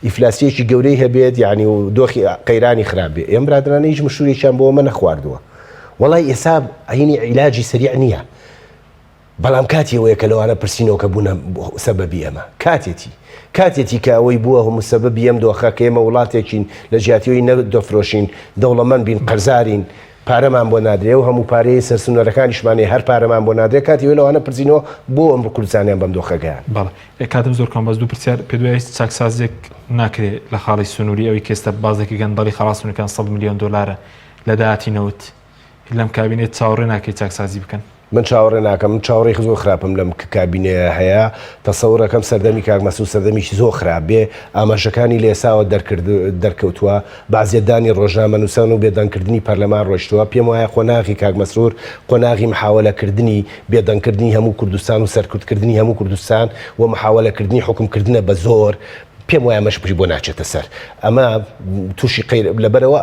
ئیفلاسیەکی گەورەی هەبێت یعنی و دۆخی قەیرانی خراپ بێ ئێم برادرانە هیچ مشورێکیان بۆ ئەمە نەخواردووە وەڵای ئێسا عینی عیلاجی سەریع نییە بەڵام کاتی ئەوەیە کە لەوانە پرسینەوە کە بوونە سەبەبی ئەمە. کاتێتی. کاتێتی کە ئەوەی بووە موسەبەبی ئەم دۆخە کە ئێمە وڵاتێکین لە جیاتی ئەوەی نەوت دەفرۆشین، دەوڵەمەند بین، قەرزارین، پارەمان بۆ نادرێ، ئەو هەموو پارەیەی سەرسنوەرەکانیشمان هەیە هەر پارەمان بۆ نادرێ، کاتی ئەوەیە لەوانە پرسینەوە بۆ ئەم کوردستانیان بەم دۆخە گەیاند. بەڵێ. کاتم زۆر کەمە بەس دوو پرسیار، پێت وایە هیچ چاکسازییەک ناکرێ لە خاڵی سنووری ئەوەی کە ئێستا بازێکی گەندەڵی خاڵە سنوورەکان سەد ملیۆن دۆلارە لە داهاتی نەوت لەم کابینەیە چاوەڕێ ناکەی چاکسازی بکەن؟ من چاوەڕێ ناکەم، من چاوەڕێی زۆر خراپم لەم کابینەیە هەیە، تەسەور ئەکەم سەردەمی کاک مەسعود سەردەمیکی زۆر خراپ بێ، ئاماژەکانی لە ئێستاوە دەرکرد دەرکەوتووە، بە ئەزیەتدانی ڕۆژنامەنووسان و بێدەنگکردنی پەرلەمان ڕۆیشتووە، پێم وایە قۆناغی کاک مەسرور قۆناغی محاوەلەکردنی بێدەنگکردنی هەموو کوردستان و سەرکوتکردنی هەموو کوردستان و محاوەلەکردنی حوکمکردنە بە زۆر، پێم وایە ئەمەش بۆ ناچێتە سەر، ئەمە تووشی قەیر لەبەرئەوە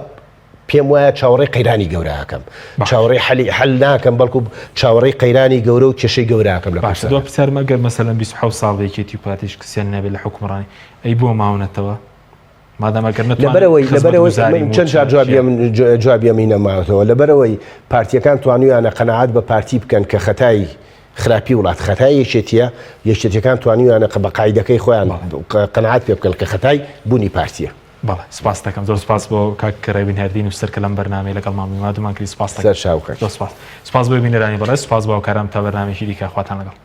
پێم وایە چاوەڕێی قەیرانی گەورە ئەکەم. چاوەڕێی حەلی حەل ناکەم بەڵکو چاوەڕێی قەیرانی گەورە و کێشەی گەورە ئەکەم لە باشە کوردستان. دوا پرسیارم ئەگەر مەسەلەن 27 ساڵ یەکێتی و پارتی شکستیان نەبێت لە حوکمڕانی ئەی بۆ ماونەتەوە؟ مادام ئەگەر نەتوانن لەبەرئەوەی لەبەرئەوەی خزمەتگوزاری من چەند مووچە جار جوابی چیە؟ ئەم جوابی ئەمی نەماوەتەوە لەبەرئەوەی پارتیەکان توانیویانە قەناعەت بە پارتی بکەن کە خەتای خراپی وڵات خەتای یەکێتیە یەکێتیەکان توانیویانە بە قاعیدەکەی خۆیان قەناعەت پێ بکەن کە خەتای بوونی پارتیە. بەڵێ سپاست دەکەم زۆر سپاس بۆ کاک ڕێبین هەردی نووسەر کە لەم بەرنامەیە لەگەڵمان بووی مادوومان کردی سپاست دەکەم سەر چاو کاک. زۆر سپاس سپاس بۆ بینەرانی بەڕێز سپاس بۆ هاوکارانم تا بەرنامەیەکی دیکە خواتان لەگەڵ.